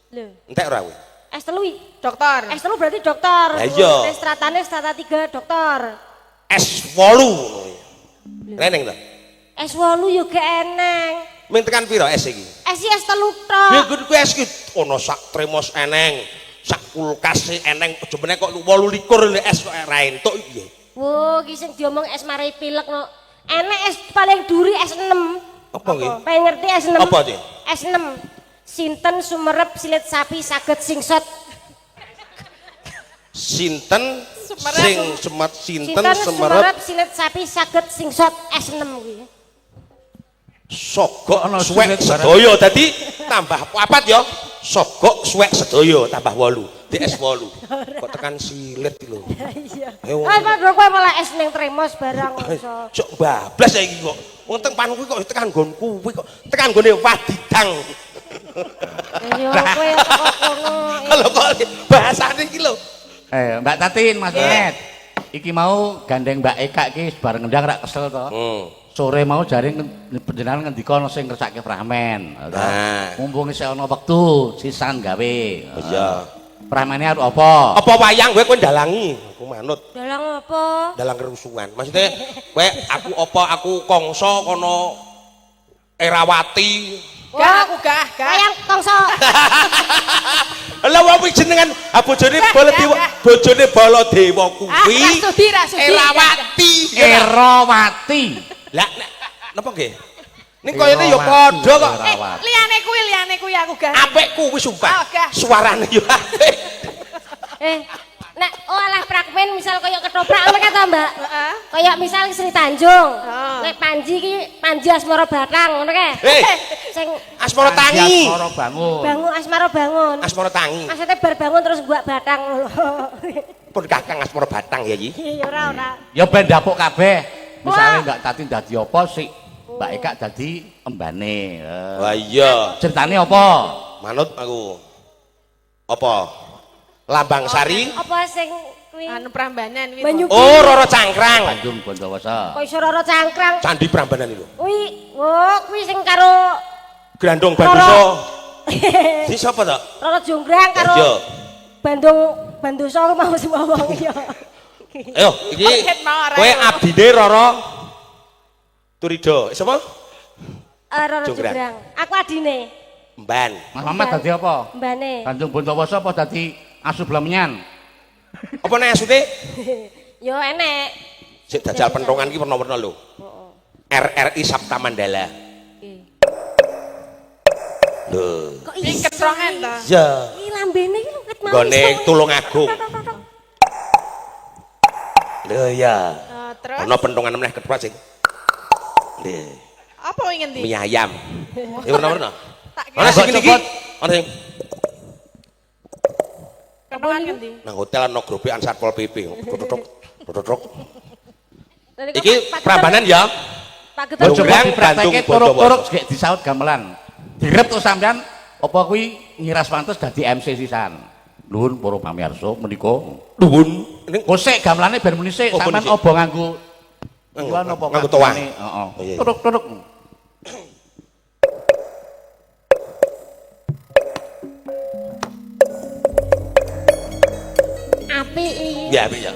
Lho, Entek ora kuwi? S3. Dokter. S3 berarti dokter. Lah iya. Nek Stratane strata 3 dokter. S8 ngono kuwi. Reneng ta? S8 yo gak eneng. Ming tekan piro S iki? S iki S3 tok. Ya kuwi S iki ana sak tremos eneng, sak kulkas eneng, aja meneh kok 28 lho S kok ora entuk iki. Wo, iki sing diomong S mari pilek no. Enek S paling duri S6. Apa kuwi? Pengen ngerti S6? Apa sih? S6. Sinten sumerep silit sapi saged singsot. Sinten Sumerep. sing semet sinten Sinten semerep sumerep silit sapi saged singsot S6 kuwi. Sogok Ana suwek sulit barang. sedaya dadi tambah papat ya. Sogok suwek sedaya tambah 8. DS 8. Kok tekan silit iki lho. Iya. Ayo. Ah, padha kowe malah es ning tremos barang iso. Sok bablas saiki kok. Wong teng pan kuwi kok tekan nggon kuwi kok tekan nggone Wadidang. Ya kowe teko kono. Kalau kok bahasane iki lho. Mbak Tatin, Mas Met. Iki mau gandeng Mbak Eka iki bareng ngendang rak kesel to. Sore mau jare panjenengan ngendika ana sing ngersake fragmen. Nah. Mumpung isih ana wektu sisan gawe. Iya. Fragmene arep apa? Apa wayang kowe kowe ndalangi? Aku manut. Dalang apa? Dalang kerusuhan. Maksudnya kowe aku apa aku Kongso kono Erawati. Gah aku gah, gah. Wayang Kongso. Lah wong kuwi jenengan ah bojone Gah, Baladewa, gah, gah. bojone Baladewa Ah, kuwi ra sudi, ra sudi. Erawati. Erawati. Lah nek napa nggih? Ning koyone ya padha kok. Eh, liyane kuwi aku gah. Apik kuwi sumpah. Oh, gah. Suarane ya apik. Eh, nek oh alah fragmen misal kaya ketoprak ngono ka to, Mbak? Heeh. Kaya misal Sri Tanjung. Heeh. Nek Panji ki Panji Asmara Batang ngono kae. Hei, Sing Asmara Tangi. Asmara bangun. bangun Asmara bangun. Asmara Tangi. Maksudnya bar bangun terus gua batang lho. Pun Kakang Asmara Batang ya iki. Iya ora ora. Ya ben dapuk kabeh. Misale Wah. Mbak Tatin dadi apa sik Mbak Eka dadi embane. Wah iya, Ceritane apa? manut aku. Apa? Lambang Sari. Apa sing kuwi? Anu Prambanan kuwi. Banyu Oh, Roro Cangkrang. Bandung Bondowoso. Kok iso Roro Cangkrang? Candi Prambanan itu. Kuwi, wo kuwi sing karo Grandong Bandoso. Si sapa to? Roro Jonggrang karo Iya. Bandung Bandoso mau semua wong ya. Ayo, iki Kaget mau arek. kowe abdine Roro Turido. Sapa? Roro Jonggrang. Jonggrang. Aku adine. Emban. Mas Mamat dadi apa? Mbane. Bandung Bondowoso apa dadi asu blamenyan? Apa nek asune? Yo enek. Sik dajal pentongan iki werna-werna lho. RRI Sabta Mandala. Lho. Kok Iki iso? ketrongan ta. Iya. Iki lambene iki lho ket mau. Nggone iso. Tulungagung. Lho ya. Eh, terus Ana pentongan meneh ketoprak sing. Lho, apa wingi ngendi? mie ayam. Iki werna-werna. Tak Ana kira sing ngene iki. Ana sing ketrongan ngendi? nang hotel ana grobekan Satpol PP. Totok totok. Lah, niku Iki Pak- Pak Prambanan ya. Pak Geter. Coba Jonggrang, dipraktekke Bandung, turuk-turuk Bondowoso. gek disaut gamelan. Direp terus sampean apa kuwi ngiras pantes dadi MC sisan. Nuwun para pamirsa menika. Nuwun. Ning Kosek gamelane ben muni sik Oh, sampean muni sik. obo nganggo Nganggo- Iwan apa nganggo toa. kancane? Heeh. Oh, iya, iya. Turuk-turuk. Apik iki. ya apik ya.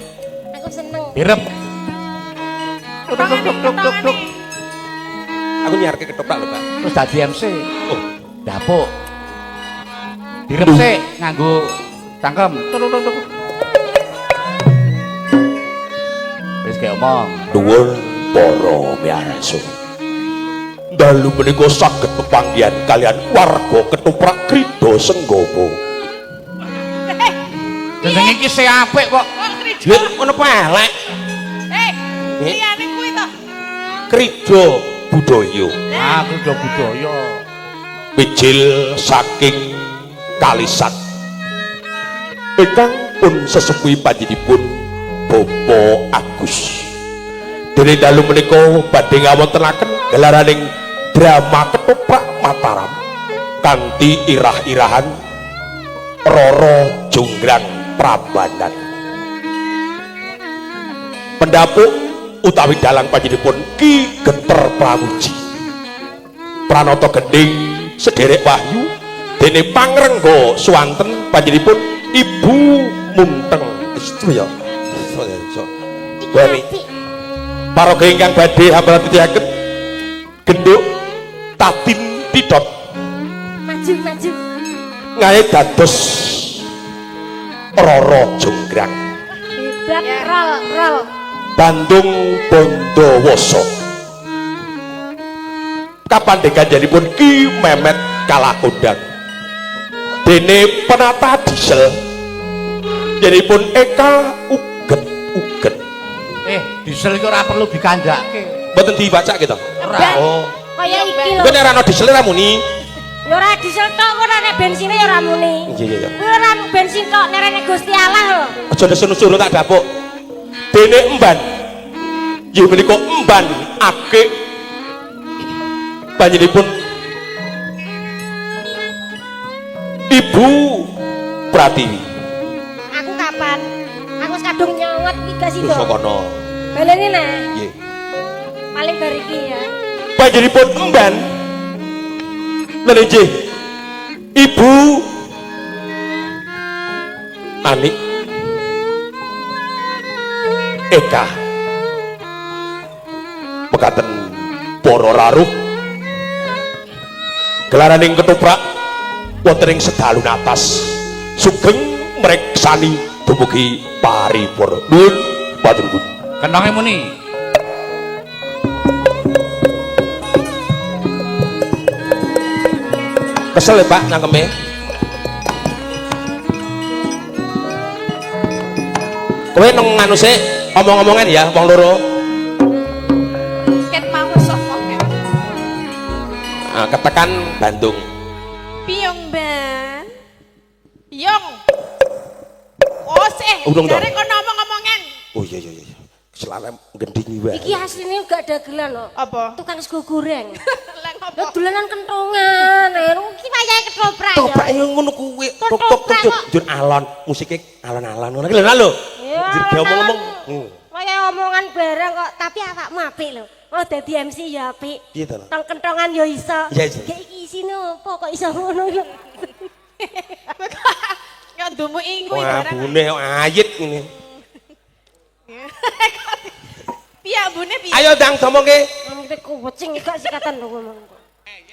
Aku seneng. Direp. Ketrongane, ketrongane. Aku nyiarke ketoprak lho, Pak. Terus dadi MC. Oh, Dapuk. Direp sik nganggo cangkem. Turuk-turuk. Wis gek omong. nuwun para miyarsa. Dalu menika saged pepanggihan kalian warga ketoprak Krida Senggopo. Jenenge iki sing apik kok. Kok krido? Lha ngono apa elek? Eh, liyane kuwi to. Krida budaya Aku udah budaya. wijil saking Kalisat. Ingkang pun sesepuhi panjenenganipun Bapak Agus. Dene dalu menika badhe ngawontenaken gelaraning drama ketoprak Mataram kanthi irah-irahan Roro Jonggrang Prambanan. Pendapuk utawi dalang panjenenganipun Ki Geter Pramuji. Pranata gending sederek wahyu dene pangrengga swanten panjenenganipun Ibu Munteng. Itu ya. So, so. Iki Wani. apik. Paraga ingkang badhe hambal titihaken genduk Tatin Titot Maju maju. ngae dados Roro Jonggrang. Hebat Ya. rol rol. Bandung Bondowoso. Kapandhegan janipun Ki Memet Kalakondang. Dene penata diesel janipun Eka Uget-uget. Diesel iki ora perlu dikandhake. Mboten diwaca gitu. Ora. Oh, Kaya iki lho. Kowe nek ora ana diesel ora muni. Ya ora diesel tok, kok ora nek bensine ya ora muni. Iya iya iya. Kuwi ora bensin tok nek nek Gusti Allah lho. Aja nesu-nesu tak dapuk. Dene emban. Nggih menika emban akik panjenenganipun Ibu Pratiwi. Aku kapan? Aku wis kadung nyawat iki gak sida. Terus kono. Baleni nah, Nggih. paling bar iki ya. Panjenenganipun emban lan inggih Ibu Anik Eka mekaten para raruh gelaraning ketoprak wonten ing sedalu atas sugeng mreksani dumugi paripurna. Nuwun matur nuwun. Kenonge muni. Kesel ya Pak nangkeme. Kowe nang nganu sik omong-omongan ya wong loro. Ket mau sapa ket. Ah, ketekan Bandung. Piyong ban. Piyong. Oh, sih. Urung toh? Jare kono omong-omongan. Oh iya iya iya. Selane gendingi wae. Iki asline gak dagelan lho. Apa? Tukang sego goreng. Lah Lho ngopo? dolanan kentongan. Iki wayahe ketoprak ya. Toprak yo ngono kuwi. Tok tok Ketoprak tok kok. njur alon, musike alon-alon ngono ki lho lho. Ya, Njur diomong-omong. Wayahe omongan bareng kok, tapi awakmu apik lho. Oh dadi MC ya apik. Piye to, Lho? Tong kentongan ya iso. Iya, iya. Gek iki isine opo kok iso ngono lho. Kok ndumuki kuwi Wah, barang. bune kok ayit ngene. Piye ambune piye? Ayo ndang domongke. Ngomong iki kucing gak sikatan lho ngomong.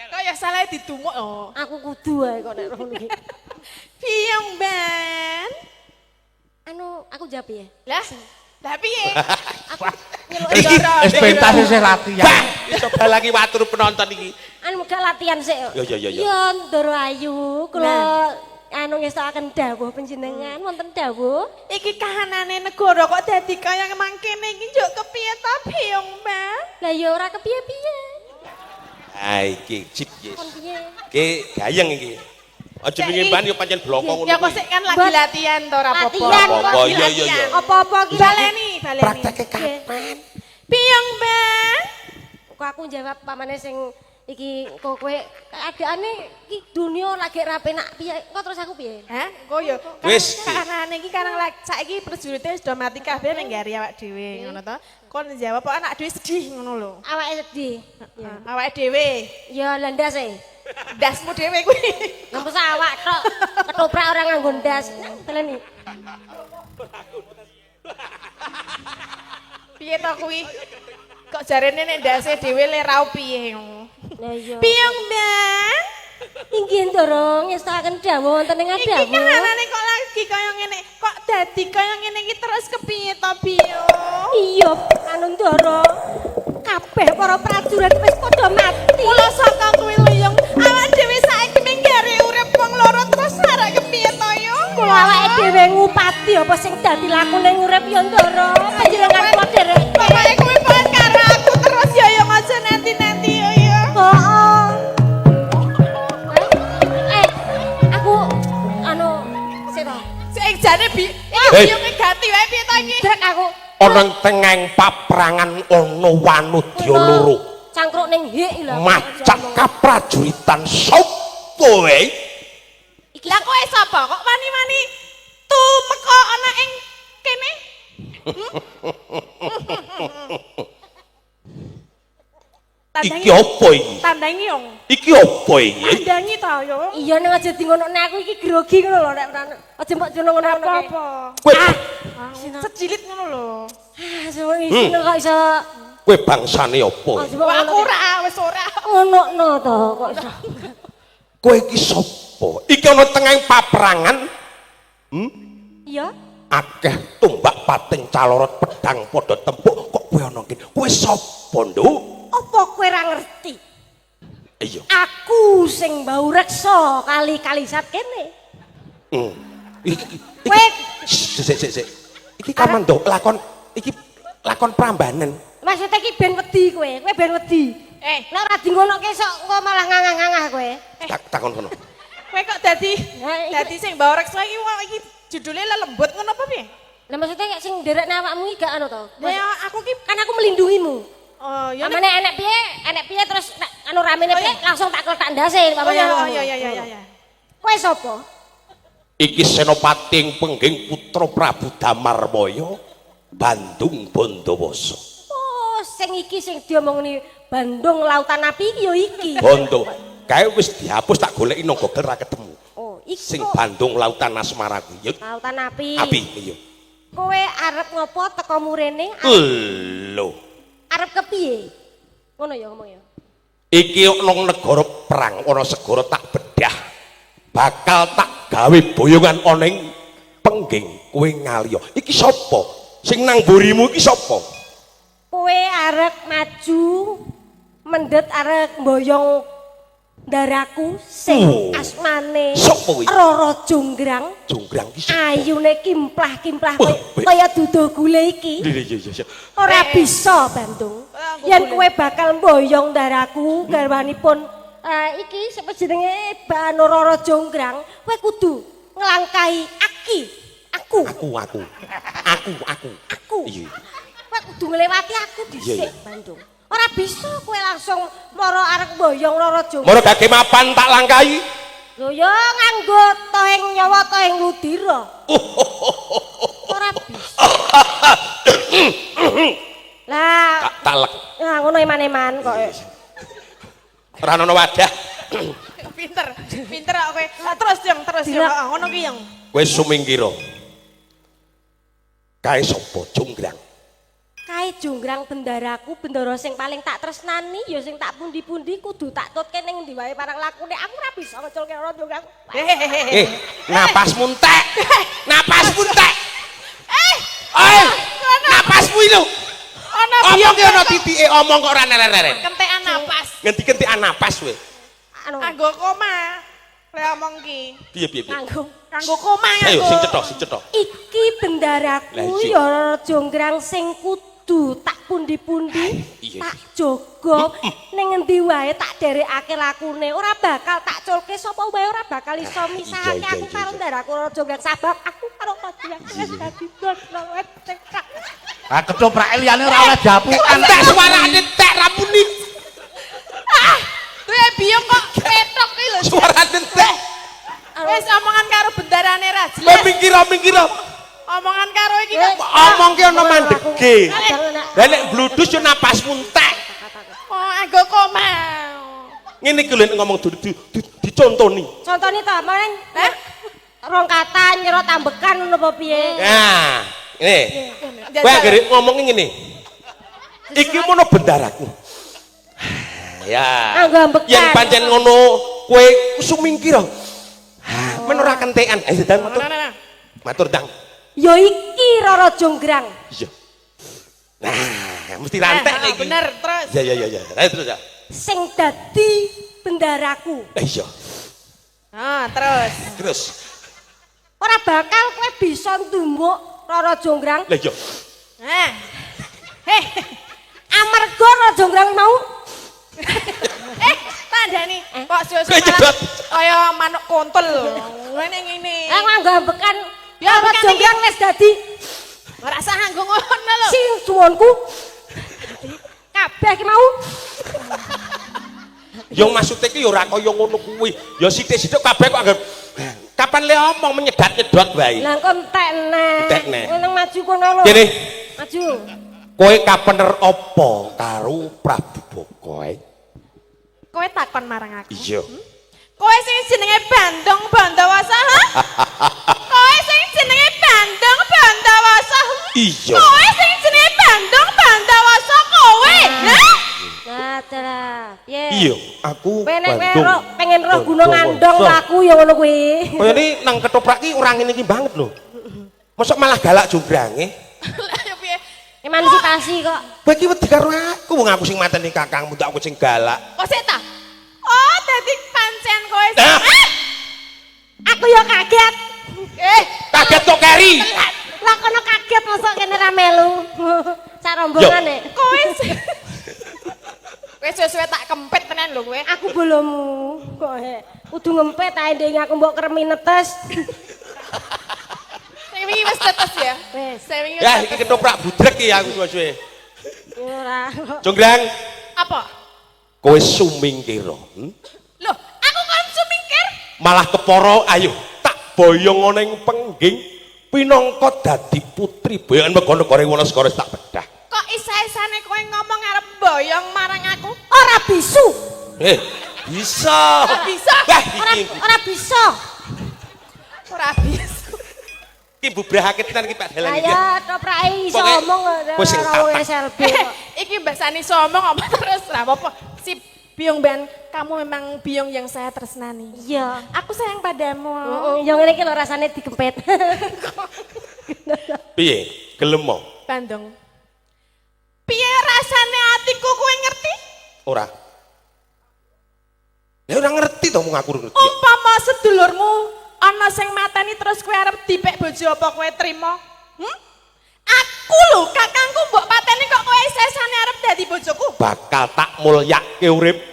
Kok ya salah didumuk oh. Aku kudu ae kok nek ngono iki. Piyong ban. Anu aku jawab ya. Lah, lah piye? Aku nyeluk Iki Wis pentas isih latihan. Bah, coba lagi watur penonton iki. Anu gak latihan sik. Ya, ya, ya, ya. Ya Ndoro Ayu, kula anu ngestokaken dawuh panjenengan wonten dawuh. Iki kahanane negara kok dadi kaya mangkene iki njuk kepiye ta Piyong ban? Lah ya ora kepiye-piye. Ah iki sip yes. Kon piye? Ki gayeng iki. Aja Ya, jenenge ban yo pancen bloko ngono. Ya kok kuwi. sik kan lagi Buat- latihan to ora apa-apa. Latihan, Ora apa-apa, Lagi iya, iya, iya. latihan. Apa-apa ki? Baleni, baleni. Prakteke kapan? Piyong ban. Kok aku jawab pamane sing iki kok kowe keadaane iki dunia lagi ra penak piye? Kok terus aku piye? Hah? Kok ya Wis. Kahanane iki karang saiki prajurite wis do mati kabeh ning gari awak dhewe ngono to. Kon jawab kok anak dhewe sedih ngono lho. Awake sedih. Ya. Awake dhewe, Ya landas e. ndasmu dhewe kuwi. Ngempes awak tok ketoprak ora nganggo ndas. Nang baleni. Piye to kuwi? Kok jarene nek ndase dhewe le raup piye ngono. Lah iya. Piyong ban. Inggih Ndoro ngestokaken dawuh wonten ing Iki dawuh. kahanane kok lagi kaya ngene, kok dadi kaya ngene iki terus kepiye to Piyong? Iya, anu Ndoro. Kabeh para prajurit wis padha mati. Mula saka kuwi lho Yung, awak dhewe saiki minggare urip wong loro terus arek kepiye to Yung? Kula awake dhewe ngupati apa sing dadi lakune urip ya Ndoro. Panjenengan kula derek. Pokoke kuwi pohon karo aku terus ya Yung aja nanti-nanti ya Yung. Heeh. Eh, aku anu sik to. Sik jane bi iki Hei. Yung ganti wae piye to iki? Drek aku. Ana ing tengahing paprangan ana wanudya loro. Cangkruk ning hik lho. Macak kaprajuritan sapa wae? Lah kowe sapa? Kok wani-wani tumeka ana ing kene? Iki apa iki? Tandangi Yung. Iki apa iki? Tandangi to Yung. Iya nang aja di ngonokne aku iki grogi ngono lho nek ora aja mbok jono ngono-ngono. Apa-apa. Kowe Secilit ngono lho. Ah, isine kok iso kowe bangsane apa? aja mbok Wah, aku ngono. ora wis ora. Ngonokno to kok iso. Kowe iki sapa? Iki ana tengahing paprangan Iya. akeh tombak pating calorot pedang padha tempuk kok kowe ana kene. Kowe sapa, Nduk? Apa kowe ora ngerti? Iya. Aku sing bau reksa kali-kalisat kene. Iki Kowe sik sik sik. Iki kaman nduk lakon iki lakon Prambanan. maksudnya iki ben wedi kowe, kowe ben wedi. Eh, Nek ora dingonoke sok engko malah ngangah-ngangah kowe. Tak takon kono. Kowe kok dadi Nah, iki- dadi sing bawa reksa iki wong iki judulnya lelembut ngono apa piye? Lah maksudnya kayak sing nderekne awakmu iki gak anu to? Lah ya aku ki Kan aku melindungimu. Oh, ya nek- Pamane enek piye, enek piye terus nek anu ramene Oh, piye iya. langsung tak kletak ndase Oh pamane ya, awakmu. oh ya ya ya ya ya. Kowe sapa? Iki Senopati ing Pengging putra Prabu Damarmaya Bandung Bondowoso. Oh, sing iki sing diomongni Bandung Lautan Api iki ya iki. Bondo. Kae wis dihapus tak goleki nang Google ra ketemu. Oh, iki Sing kok Bandung Lautan Asmara kuwi. Ya Lautan Api. api iya. Kowe arep ngopo teko murene? Lho. Arep kepiye? Ngono ya ngomong ya. Iki nang negara perang ana segara tak bedah. Bakal tak gawe boyongan ana ing Pengging kowe ngaliya. Iki sapa? Sing nang mburimu iki sapa? Kowe arep maju mendhet arep mboyong ndaraku sing Oh. asmane Sapa kuwi? Roro Jonggrang. Jonggrang iki sapa? Ayune kimplah-kimplah Wah, weh. kaya duduh gule iki. Iya iya iya. Ora Eh. bisa Bandung. Ah, Yen gule. kowe bakal mboyong ndaraku garwanipun iki sapa jenenge Bano Roro Jonggrang, kowe kudu nglangkahi aki. Aku, Aku aku. Aku aku. aku. Iya. Kowe kudu nglewati aku Iya, dhisik iya. Bandung. Ora bisa kowe langsung mara arep mboyong Roro Jonggrang. Moro gage mapan tak langkahi. Lho ya nganggo toheng nyawa toheng ludira. Ora bisa. Lah, Tak talek. nah ngono eman-eman kok. Ora ana wadah. Pinter, pinter kok kowe. Ah, terus yang terus yang Dilak. Ah, ngono ki yang. Kowe sumingkira. Kae sapa Jonggrang? Kae jonggrang bendaraku, bendara sing paling tak tresnani ya sing tak pundi-pundi kudu tak tutke ning endi wae parang lakune. Aku ora bisa ngeculke ora jonggrang. Hehehe. Eh, napasmu entek. Napasmu entek. Eh, napasmu iki lho. Ana Omong ki ana titike, omong kok ora neren-neren. kentekan napas. Ngendi kentekan napas kowe? Anu Nganggo koma. Le omong ki. Piye piye piye? nganggo Nganggo koma Ayo nganggo. sing cetha, sing cetha. iki bendaraku Lah, iya. ya jonggrang sing kudu tak pundi-pundi, Iya, tak jaga ning endi wae tak derekake lakune. Ora bakal tak culke sapa wae ora bakal iso misahake iya, aku iya, karo iya. ndaraku Roro Jonggrang sabab aku karo Roro Jonggrang wis dadi bondo wis. Ah ketoprak liyane ora oleh japukan. Entek suarane entek ramuni. Tuh biyong kok ketok ki lho. Suarane entek. Wis omongan karo bendarane ra Kowe jelas. minggir minggir. Omongan karo iki kok. Omong ki ana mandege. Jangan, Lah nek bludus yo napasmu entek. Oh, nganggo koma. Ngene iki lho nek ngomong dicontoni. Contone to, main Eh? rong kata nyerot ambekan ngono apa piye? Nah, ngene. Kowe anggere ngomong ngene. Iki mono bendaraku. Ya. Nganggo ambekan. Yen pancen ngono kowe sumingkir. Ha, men ora kentekan. Ayo dang matur. Nah, nah, nah. Matur dang. Ya iki Roro Jonggrang. Iya. Nah, mesti rantek Nah, iki. bener, terus. Ya ya ya ya. Ayo terus ya. Sing dadi bendaraku. Eh, iya. Ah, terus. Terus. Ora bakal kowe bisa ndumuk Roro Jonggrang Lah iya. Nah. Heh. amarga Roro Jonggrang mau Eh, tandani. Kok susu Kowe jedot. kaya manuk kontol. Ngene ngene. Nganggo ambekan Ya, Roro ambekan Jonggrang wis dadi Ora usah nganggo ngono lho. sing suwunku. Kabeh ki mau Ya maksude ki ya ora kaya ngono kuwi. Ya sithik-sithik kabeh kok anggere kapan le omong menyedat-nyedot wae. Lah kok entek neh. Entek neh. Kowe nang maju kono lho. Kene. Maju. Kowe kapener apa karo Prabu Boko? Kowe takon marang aku. Iya. Kowe sing jenenge Bandung Bandawasa, ha? Kowe sing jenenge Bandung Bandawasa. Iya. Kowe sing jenenge Bandung Bandawasa kowe, ha? Nah, dalah. Piye? Iya, aku Kowe nek kowe Bandung. pengen roh gunung Bandung Andong laku ya ngono kuwi. Kaya ini nang ketoprak ki ora ngene iki banget lho. Mosok malah galak jongrange. Lah ya piye? Emansipasi kok. Kowe iki wedi karo aku wong aku sing mateni kakangmu tak aku sing galak. Kok sik ta? Oh, dadi pancen kowe sing. Nah. Ah! Aku ya kaget. Eh, Kaget kok keri. Lah kono kaget mosok kene ra melu. Sak rombongan e. kowe sing. Kowe Suwe-suwe tak kempit tenan lho kowe. Aku bolomu kok he. Kudu ngempet ae ndek aku mbok kremi netes. Sing wingi wis tetes ya. Wis. Sing wingi wis Ya tetes. iki ketoprak budrek iki aku suwe-suwe. Ora. Jonggrang, Apa? kowe sumingkira. Hmm? Loh, aku kon sumingkir. Malah kepara ayo tak boyong ana ing pengging pinangka dadi putri boyongan mega negara Wanasegara tak bedah. Kok isa-isane kowe ngomong arep boyong marang aku? Ora bisu. Eh, bisa. Ora bisa. Wah, Ora iki ora bisa. Ora bisa. iki bubrahake tenan iki Pak Dalang iki. Ayo toprake iso Pokoke omong kowe sing ora wong tatak. SLB kok. Iki mbasani iso omong apa terus ra apa-apa. Sip, Biung Ben, kamu memang biung yang saya tresnani. Iya. Aku sayang padamu. Heeh, yang ngene iki lho rasane dikempet. Piye? Gelem mo? Bandung. Piye rasane atiku kowe ngerti? Ora. Ya ora ngerti to mung aku ngerti. Umpama sedulurmu ana sing mateni terus kowe arep dipek bojo apa kowe trimo? Hmm? Aku lho, kakangku mbok pateni kok kowe sesane arep dadi bojoku. Bakal tak mulyake uripmu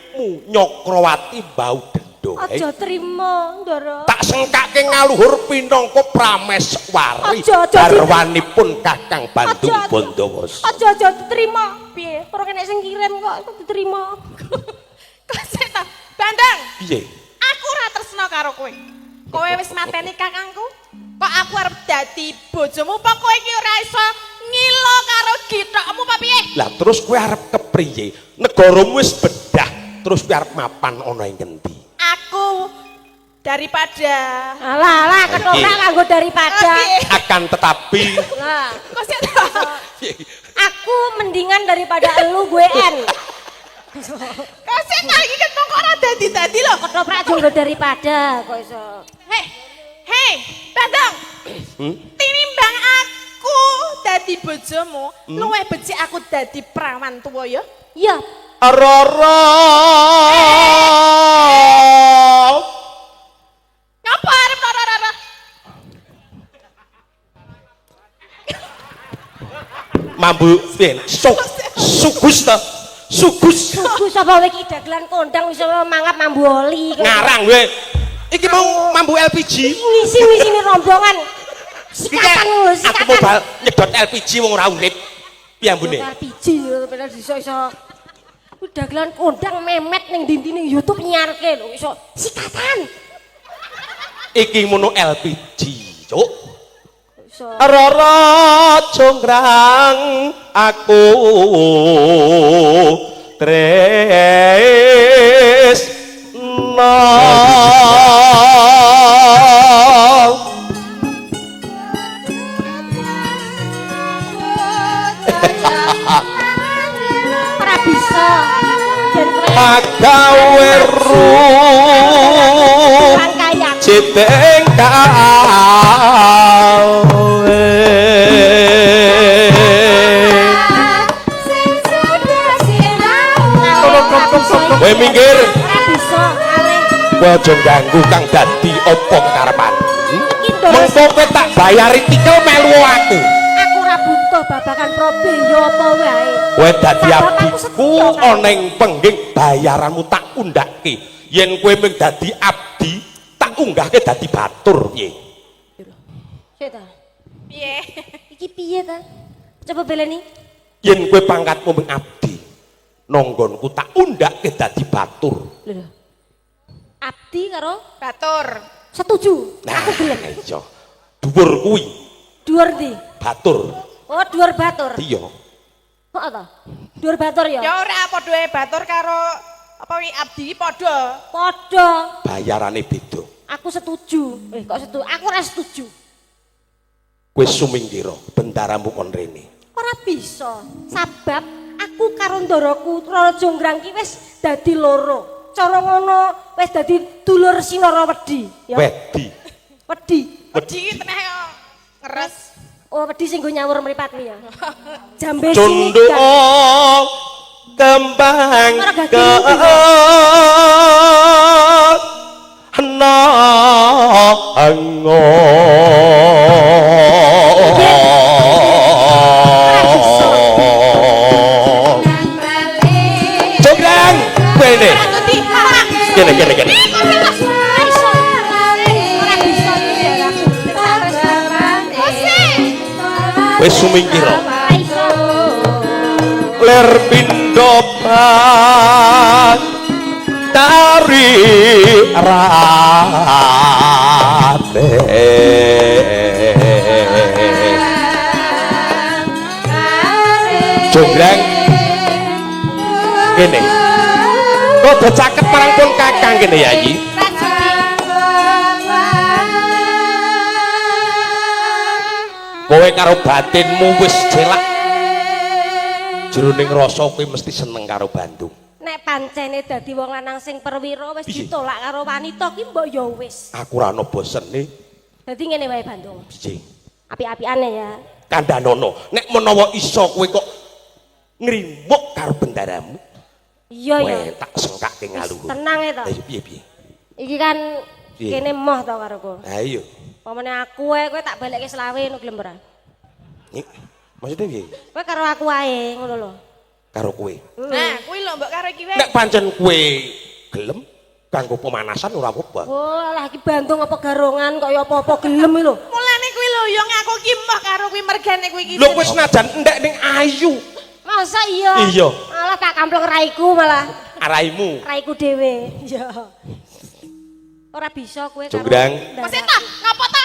Nyokrawati bau dendo. Aja trimo, Ndara. Tak sengkake ngaluhur pinangka prameswari Aja, aja, garwanipun Kakang Bandung Aja, aja. Bondowoso. Aja aja diterima. Piye? Ora kena sing kirim kok kok diterima. Kok sik ta? Bandang, Piye? aku ora tresno karo kowe. Kowe wis mateni kakangku. Kok aku arep dadi bojomu apa kowe iki ora iso ngilo karo githokmu apa piye? Lah terus kowe arep kepriye? Negaramu wis bedah, terus kowe arep mapan ana ing ngendi? Aku daripada Alah alah ketoprak nganggo daripada. Piye? Akan tetapi Lah, Kok sik ta? aku mendingan daripada elu gue en. Kok sik ta iki ketemu kok ora dadi-dadi lho. Ketoprak aja nggo daripada kok iso. Hei, hei, Bandung. Hmm? Tinimbang aku dadi bojomu, luwih becik aku dadi prawan tuwa ya. Iya, Roro Ngapa arep rara-rara? mambu piye? Sugus ta? Sugus sugu sapa kowe iki dagelan kondang iso mangap mambu oli. ngarang kowe. Iki mau mambu LPG. Ngisi-ngisini rombongan. Sikatan lho, Aku sikatan. mau bal nyedot LPG wong ora urip. Piye ambune? LPG lho, padahal iso iso. Ku dagelan kondang memet ning ndi-ndi ning YouTube nyiarke lho iso sikatan. Iki mono LPG, Cuk. Iso. Roro jonggrang aku tresno. Ora bisa. Yen kowe Agawe ruh rangkaian. citeng kawe. Kowe minggir. Ora bisa alih. Kowe aja ganggu kang dadi apa kekarepan. Iki ndoro Mengko kowe tak bayari tikel melu aku. aku ora butuh babagan probe ya apa wae. Kowe dadi Sebab aku abdiku setia karo ana ing pengging bayaranmu tak undhake. Yen kowe mung dadi abdi, tak unggahke dadi batur piye? Sik ta. Piye? Iki piye ta? Coba beleni. Yen kowe pangkatmu mung abdi, nonggonku tak undhake dadi batur. Lho. Abdi karo Batur. setuju. Nah, Aku gelem. iya. Dhuwur kuwi Dhuwur ndi? batur. Oh, dhuwur batur. Iya. Kok ta? Dhuwur batur ya? Ya ora padha wae batur karo apa wi abdi iki padha. Padha. Bayarane beda. Aku setuju. Eh, kok setuju? Aku ora setuju. Kowe sumingkira bendaramu kon rene. Ora bisa. Sabab aku karo ndaraku Rara Jonggrang ki wis dadi loro. Cara ngono wis dadi dulur Sinara Wedi, ya. Wedi. Wedi. Wedi iki teneh yo ngeres. Oh, wedi sing nggo nyawur mripat kuwi ya. Jambe sini. Cunduk kembang Ora gak ke Jonggrang. Sumingkira. Ora iso. Lir pindha tari rate. Jonggrang kene. Rada caket marang pun kakang kene Yayi. Kowe karo batinmu wis jelak. Jroning rasa kowe mesti seneng karo Bandung. Nek pancene dadi wong lanang sing perwira wis ditolak karo wanita ki mbok ya wis. Aku ora ana bosene. Dadi ngene wae Bandung. Piye? Api-apiane ya. Kandhanono, nek menawa iso kowe kok ngrimuk karo bendaramu. Iya Kowe ya. tak sengkake ngaluhur. Tenang e to. Ayo piye piye? Iki kan Piye? kene moh to karo kowe. Ha iya. Pamane aku wae kowe tak balekke selawe ngono gelem ora? Maksudnya piye? Kowe karo aku wae ngono lho. Karo kowe. Nah, kuwi lho mbok karo iki wae. Nek pancen kowe gelem kanggo pemanasan ora apa-apa. Wah, lah iki Bandung apa garongan kok ya apa-apa gelem iki lho. Mulane kuwi lho yo ngaku ki moh karo kuwi mergane kuwi iki. Lho kowe senajan endek ning ayu Masa iya? Iya. Alah tak kampleng raiku malah. Araimu. Raiku dhewe. Iya. Ora bisa kowe karo. Jonggrang. Wis ta, ngapa ta?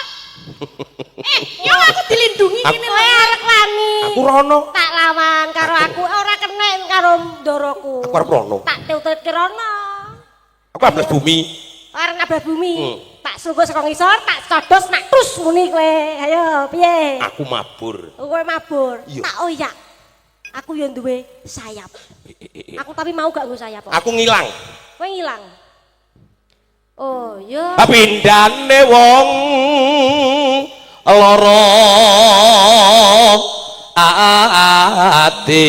Yo aku dilindungi ngene Kowe lho. arek wani. Aku rono. Tak lawan karo aku ora kena karo ndoroku. Aku arep rono. Tak tutut rono. Aku ambles bumi. Arep nabah bumi. Tak sungguh saka ngisor, tak codos nak tus muni kowe. Ayo, piye? Aku mabur. Kowe mabur. Iya. Tak oyak. Aku yo duwe sayap. Aku tapi mau gak nggo sayap kok. Aku ngilang. Kowe ngilang. Oh, yo. Pindane wong lara ati.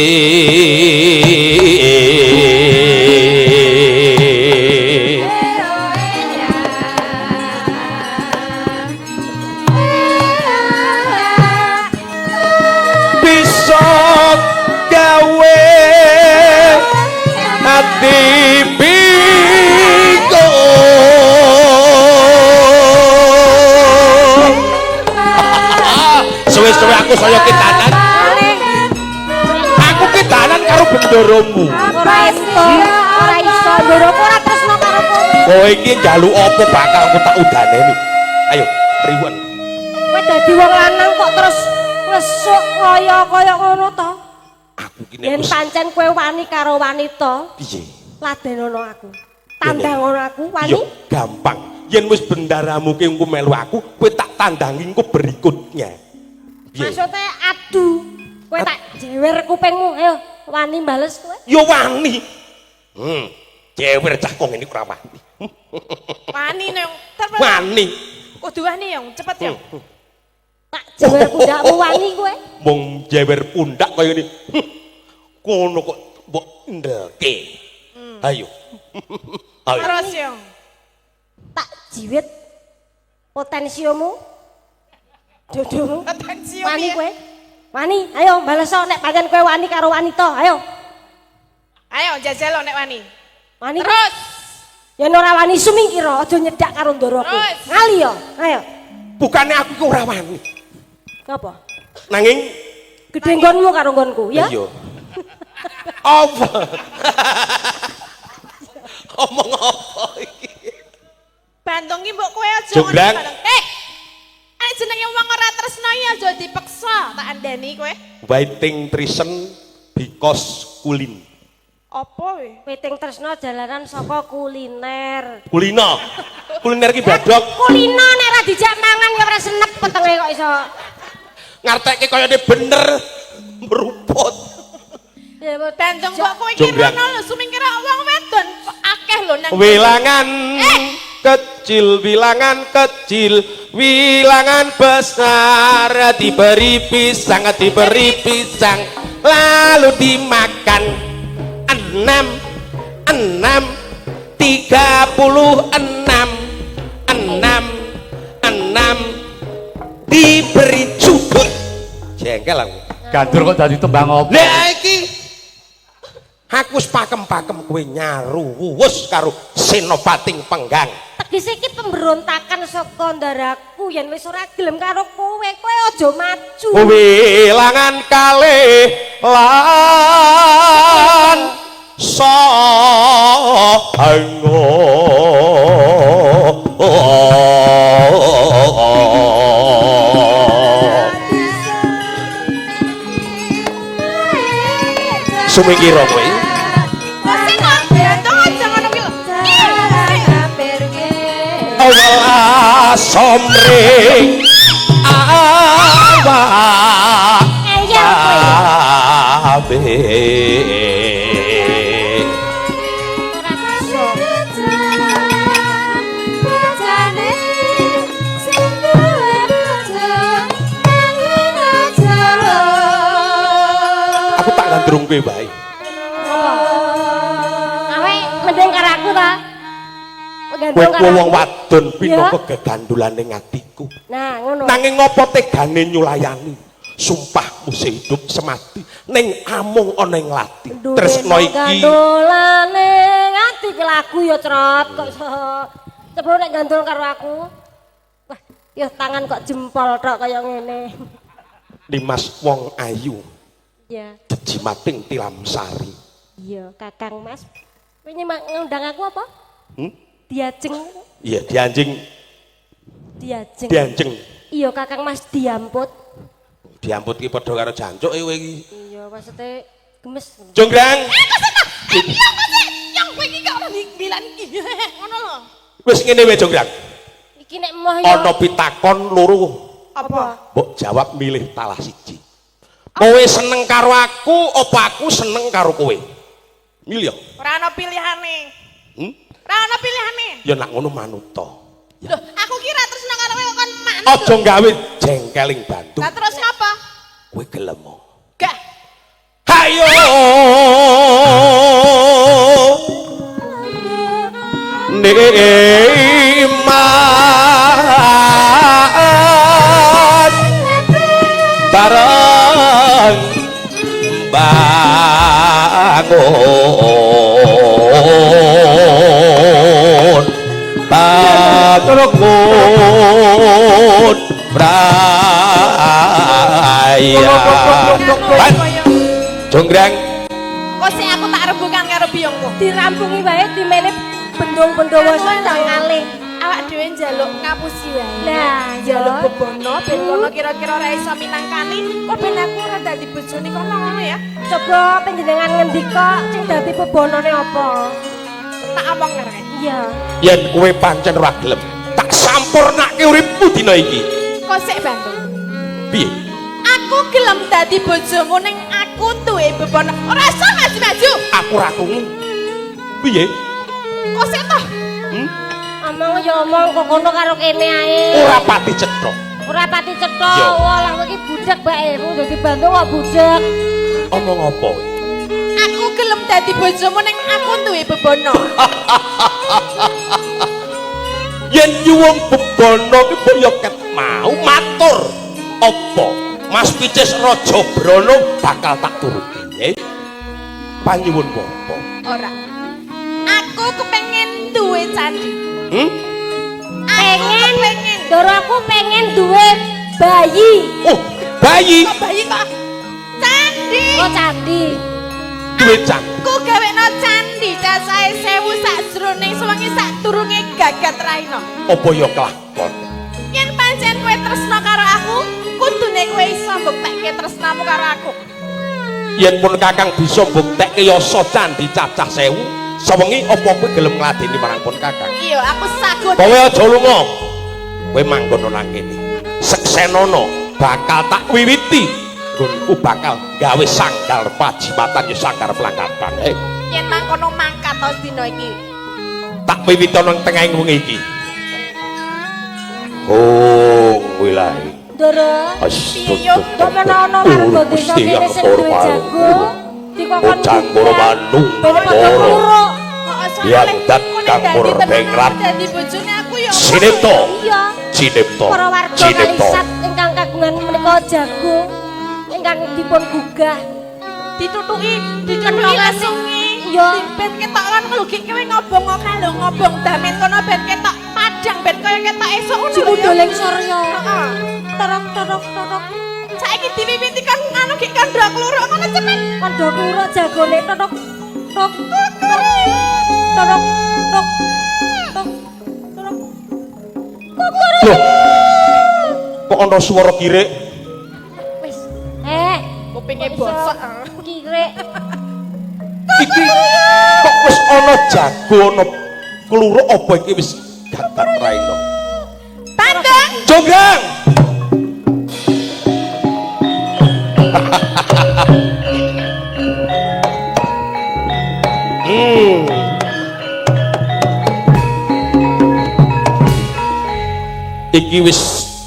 Bisa gawe ati bingung. Suwe-suwe aku saya kitanan. Aku kitanan karo bendoromu. Ora iso, ora iso ndoroku ora tresno karo kowe. Kowe iki njaluk apa bakal aku tak udaneni. Ayo, riwen. Kowe dadi wong lanang kok terus ngesuk kaya-kaya ngono to? Aku ki nek Yen wis pancen kowe wani karo wanita, piye? ladenono aku. Tandang aku wani. Yo gampang. Yen wis bendaramu ki engko melu aku, kowe tak tandangi engko berikutnya. Piye? Maksudnya adu. Kowe tak jewer kupingmu. Ayo, wani bales kowe. Yo wani. Jewer cah kok ngene ora wani. Wani nang. Wani. Kudu wani yo, cepet yo. Tak jewer pundakmu wani kowe. Mung jewer pundak kaya ngene. Kono kok mbok ndelke. Ayo. Ayo. Terus yo. Tak jiwit potensiomu. Dodomu. Potensio. Wani kowe. Wani, ayo bales nek pancen kowe wani karo wanita, ayo. Ayo jajal nek wani. Wani. Terus. Yen ora wani sumingkira aja nyedak karo ndoroku. Ngali yo, ayo. Bukane aku ki ora wani. Ngapa? Nanging Gedhe nggonmu karo nggonku, ya? Iya. Apa? Omong apa iki? Bandung ki mbok kowe aja ngono. Eh, jenenge wong ora tresno ya aja dipeksa, tak andani kowe. Waiting treason because kulin. Apa we? Witing tresno jalanan saka kuliner. Kulino. Kuliner ki badhog. Kulino nek ora dijak mangan ya ora senep petenge kok iso. Ngartekke kayane bener meruput. Ya Bandung kok kowe iki rono lho sumingkira wong wedon akeh lho nang wilangan kecil, wilangan kecil, wilangan besar, diberi pisang, diberi pisang, lalu dimakan. 6 6 36 6 6 diberi cubut. Jengkel aku. Gandur kok dadi tembang apa? Lah iki aku wis pakem-pakem kowe nyaru wus karo Senopating Penggang. Tegese iki pemberontakan saka ndaraku yen wis ora gelem karo kowe, kowe aja maju. Wilangan kalih lan sango. Sumingkira kowe. Kok sing kok gantung aja ngono ki lho. Welas somring awak Ngeyel kowe. kabeh. Ora bisa. Aku tak gandrung kowe wae. Awe mending karo aku ta. Kowe Gandrung karo wong aku. wadon pinangka gegandulane atiku. Nah, ngono. Nanging ngopo tegane nyulayani? Sumpahmu sehidup semati ning amung ana ing lati. Tresno iki gandolane ati ki lagu ya crot kok iso. Coba nek gandol karo aku. Wah, ya tangan kok jempol tok kaya ngene. Dimas wong ayu Iya, jejimating tilam sari. iya Kakang Mas. Kowe nyimak ngundang aku apa? Hmm? Diajeng, Iya, dianjing, diajeng. dianjeng. Iya Kakang Mas diamput. Diamput ki padha karo jancuk kowe iki. Iya, maksudnya gemes. Jonggrang, Yang kowe iki kok ora dibilang iki. Ngono lho. wis ngene wae Jonggrang. Iki nek moh ya. Ana pitakon loro. Apa? Mbok jawab milih talah siji. Kowe seneng karo aku apa aku seneng karo kowe? Milih. ya? Ora ana pilihane. Hmm? Ora ana pilihane. Ya nak ngono manuta. Ya. Loh, aku kira tresno karo kowe kon manut. Aja gawe jengkeling bantu. Lah terus ngapa? Kowe gelem. Gak. Hayo. Nikmat bareng bangun patrukun braya. Jonggrang, Kok sik aku tak rembukan karo biyongku. Dirampungi wae dimene bendung-bendung wis ngalih. Awak dhewe njaluk ngapusi wae. Nah, njaluk ya. bebono ben kono kira-kira ora iso minangkani, kok ben aku ora dadi bojone kono ngono ya. Coba panjenengan ngendika sing dadi bebonone apa? Tak omong karo kowe. Iya. Yen kowe pancen ora gelem, tak sampurnake uripmu dina iki. Kok sik bantu. Piye? Aku gelem dadi bojomu ning aku duwe bebono. Ora iso maju-maju. Aku ora krungu. Piye? Kok sik toh? Hmm? Omong ya omong kok kono karo kene ae. Ora pati cetha. Ora pati cetha. Yo. Wah, lah kowe iki budek bae. Kowe dadi bantu kok budek. Omong apa kowe? Aku gelem dadi bojomu ning aku duwe bebono. Yen nyuwun bebono ki mbok ya ket mau matur. Apa? Mas Picis Raja Brana bakal tak turuti. Eh? Panyuwun apa? Ora. Aku kepengen duwe candi. Hmm? Aku Pengen. kepengen. Ndoro aku pengen duwe bayi. Oh, bayi Kok bayi kok candi. Oh candi. duwe candi. Aku gawekno candi cacahe 1000 sakjroning sewengi sadurunge gagat raina. Apa ya kelakon? Yen pancen kowe tresno karo aku, kudune kowe iso mbuktekke tresnamu karo aku. Yen pun Kakang bisa mbuktekke yasa candi cacah 1000, sewengi apa kowe gelem ngladeni marang pun Kakang? Iya, aku sagun. Kowe aja lunga. Kowe manggon nang kene. Seksenono bakal tak wiwiti. Nggonku bakal gawe sanggar pajimatan ya sanggar plangkapan. Eh, Yen mangkono mangkat to dina iki. tak wiwiti nang tengahing wengi iki. Oh, wilahi. Ndoro. Piye yo? Kok menono warga desa kene sing duwe jago dikokon Bocah gugah. manung Ben padha loro. muruk. Kok Yang soalé dat kok nek kang dadi tenan murbengrat. aku dadi bojone aku ya. Sinipto. Iya. Cinipto. Para warga Cinipto. Kalisat ingkang kagungan menika jago ingkang dipun gugah. Ditutuki, ditutuki langsung. Iya. Ben ketok kan lho gek kowe ngobong kok lho ngobong damen kono ben ketok padang. madang ben kaya ketok esuk ngono lho. Jumudul ing surya. Heeh. Torok torok torok. Saiki diwiwiti kon anu gek kandha kluruk ngono cepet. Kandha kluruk jagone torok tok torok tok tok torok. Loh. Kok ana swara kirik? Wis. Kupinge bosok. Kirik. Iki kok wis ana jago ana kluruk apa iki wis gagat raina. Bandung. Jonggrang. Iki wis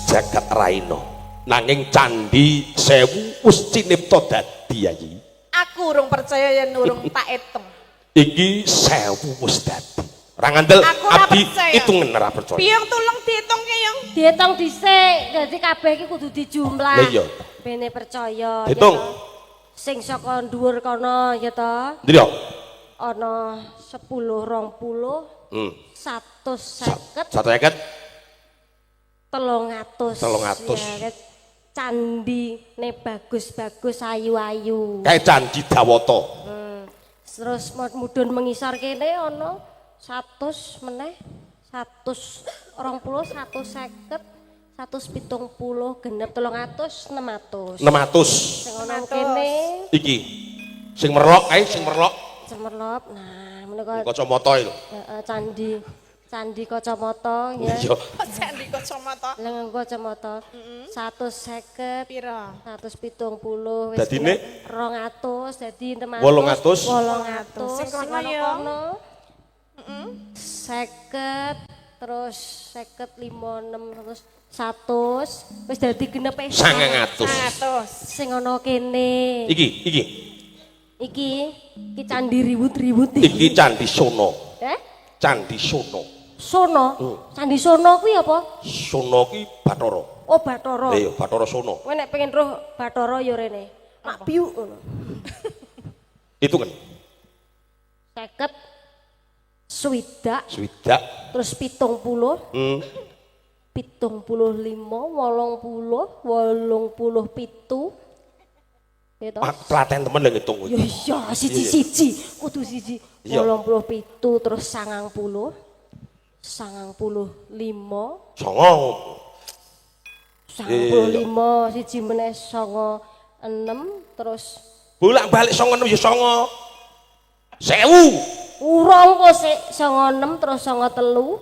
jagat raina. Nanging candhi sewu wis cinipta dadi ayi. Aku urung percaya yen urung tak etung. Iki sewu wis dadi. Ora ngandel Aku ora abdi percaya. itungen ora percaya. Biyong tulung ditungke yung. Diitung dhisik, dadi kabeh iki kudu dijumlah. Lah iya. Bene percaya. ya Ditung. toh. Sing saka dhuwur kono ya to. Ndi yo? Ana 10 20 150 150 300. 300. Ya, candi ne bagus-bagus ayu-ayu. Kae candhi Dawata. Terus mudhun mengisor kene ana 100 meneh 120 150 170 genep 300 600. 600. Sing ana kene Iki sing merlok kae sing merlok cemerlop. Nah, menika kacamata iki lho. heeh, candi candi kacamata ya. Iya. Candi kacamata. Lengan kacamata 150 Pira? 170 wis Dadine? 200 dadi 600 800. 800 Sing sing kono ana ya. kono. 50 terus 50 56 terus 100 wis dadi genep 900. 100. Sing ana kene. Iki iki Iki iki candi riwut-riwut iki candhi Sono. Eh? Candhi Sono. Sono. Candi Sono kuwi apa? Sono ki Bathara. Oh, Bathara. Iya, Bathara Sono. Kowe nek pengen roh Bathara ya rene. Mak biuk ngono. Itu kan 50 swidak swidak. terus 70 75 80 87 ya toh? Ah, telaten temen lho ngitung kuwi. Ya iya, siji-siji, kudu siji. Iya. 87 terus 90 95 Songo. 95 siji meneh 96 terus Bolak-balik songo enam ya songo. 1000. urung kok sik 96 terus 93.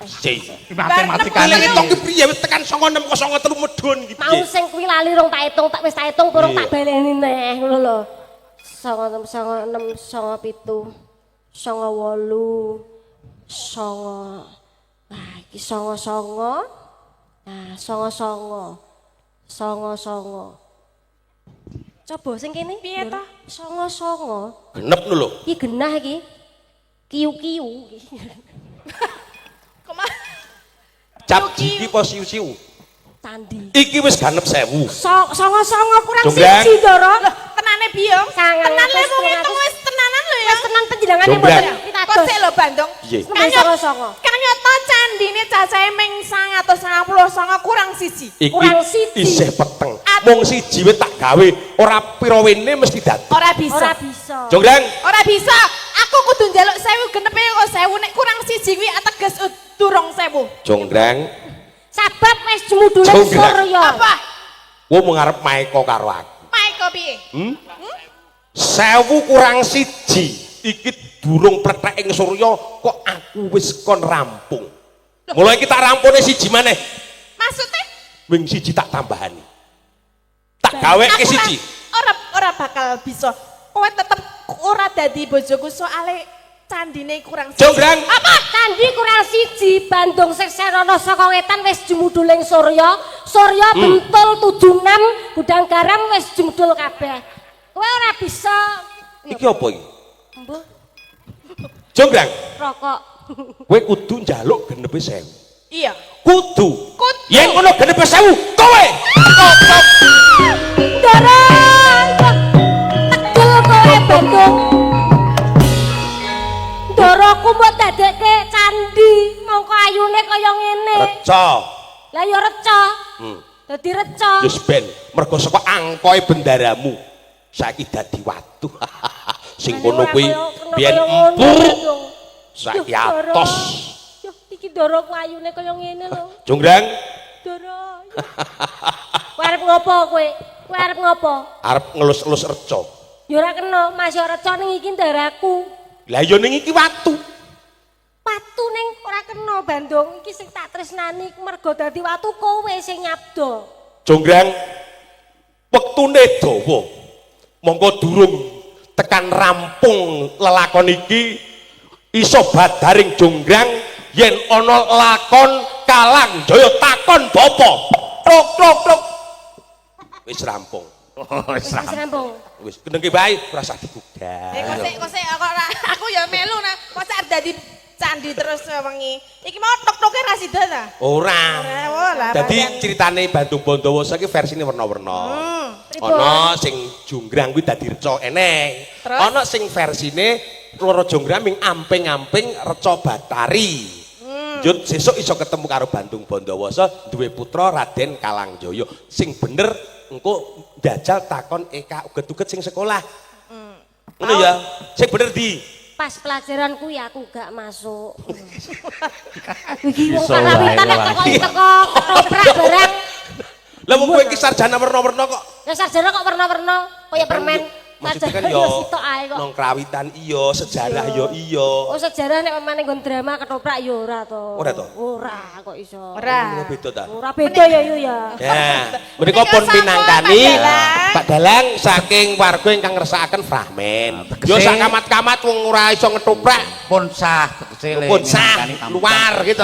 Sih. Matematikane Ngitung ki piye wis tekan 96 kok 93 medun ki Mau piye? sing kuwi lali rong tak hitung, tak wis tak hitung kurang Iya. tak baleni neh ngono lho. 96 96 97 98 songo. Nah, iki 99. Nah, 99. 99. Coba sing kene. Piye ta? 99. Genep lho. Iki genah iki. Kiu-kiu. Koma. Cap jiki apa siu-siu? Candi. Iki wis genep 1000. Songo-songo kurang Jonggrang. siji, Ndoro. Tenane biyong. Sangang Tenan le atus, wong ngitung telung wis tenanan lho ya. Wis tenan panjenengane Jonggrang. mboten Kok pitados. sik lho Bandung. Piye? Nembe songo-songo. Kang nyata candine cacahe ming 999 kurang siji. Iki Kurang siji. isih peteng. Mung siji wis tak gawe, ora pira wene mesti dadi. Ora bisa. Ora bisa. Jonggrang, Ora bisa. Aku kudu njaluk 1000 genepe kok 1000 nek kurang siji kuwi ateges durung 1000. jonggrang, Sabab wis jumudule Jonggrang. surya. Apa? kowe mung arep maeka karo aku. Maeko piye? 1000 kurang siji iki durung plethek ing surya kok aku wis kon rampung. Mulai kita rampune siji maneh, Maksudnya wing siji tak tambahani. Tak gaweke aku siji. Ora bakal bisa. Kowe tetep ora dadi bojoku soale candine kurang siji. Jonggrang. Apa? Candi kurang siji Bandung Sekserono saka wetan wis jumuduling surya. Surya bentul 76 gudang garam wis jumudul kabeh. Kowe ora bisa Iki apa iki? Mbuh, Jonggrang, rokok. kowe kudu njaluk genepe 1000. Iya. Kudu. Kudu. Yen ngono genepe 1000, kowe kopok. Ndoro. Tegel kowe Bandung. Ndoroku mbok dadekke candi mongko kaya ngene. Reca. Lah ya reca. Dadi reca. Wis ben, mergo saka angkoe bendaramu saiki dadi watu. Sing kono kuwi biyen empuk, saiki atos. Yo iki ndoroku ayune kaya ngene lho. Jonggrang. Ndoro. Kowe arep ngopo kowe? Kowe arep ngopo? Arep ngelus-elus reca. Ya ora kena, Mas ya reca ning iki ndaraku. Lah ya ning iki watu. Watu ning ora kena Bandung iki sing tak tresnani mergo dadi watu kowe sing nyabdo. Jonggrang, wektune dawa. Mongko durung tekan rampung lelakon iki iso badaring jonggrang yen ana lakon Kalang Jaya takon bapa. Tok tok tok. Wis rampung. Wis Wis rampung. Wis kenengke bae ora usah digugah. Eh kok sik aku ya melu nah. Kok sik arep dadi candi terus wengi. Iki mau tok-toke ra sida ta? Ora. Ora, Dadi ceritane Bandung Bondowoso iki versine werna-werna. Ana sing jonggrang kuwi dadi reca eneng. Ana sing versine loro jonggrang ming amping-amping reca Batari. Njut sesuk iso ketemu karo Bandung Bondowoso duwe putra Raden Kalangjaya. Sing bener engko njajal takon Eka uget-uget sing sekolah. Ngono ya. Sing bener di Pas pelajaran kuwi aku gak masuk. Iki wong karawitan nek teko ketoprak barang. Lah wong kowe iki sarjana werna-werna kok. Ya sarjana kok werna-werna kaya permen. Maksudnya kan Sarjana yo yo sitok ae kok. Nang krawitan iya, sejarah yo iya. Oh sejarah nek pemane nggon drama ketoprak yo ora to. Ora to? Ora kok iso. Ora. Beda ta? Ora beda ya yo ya. Ya, menika pun pinangkani Pak Dalang saking warga ingkang ngersakaken fragmen. Yo sak kamat-kamat wong ora iso ngetoprak pun sah tegese le pun sah luar gitu.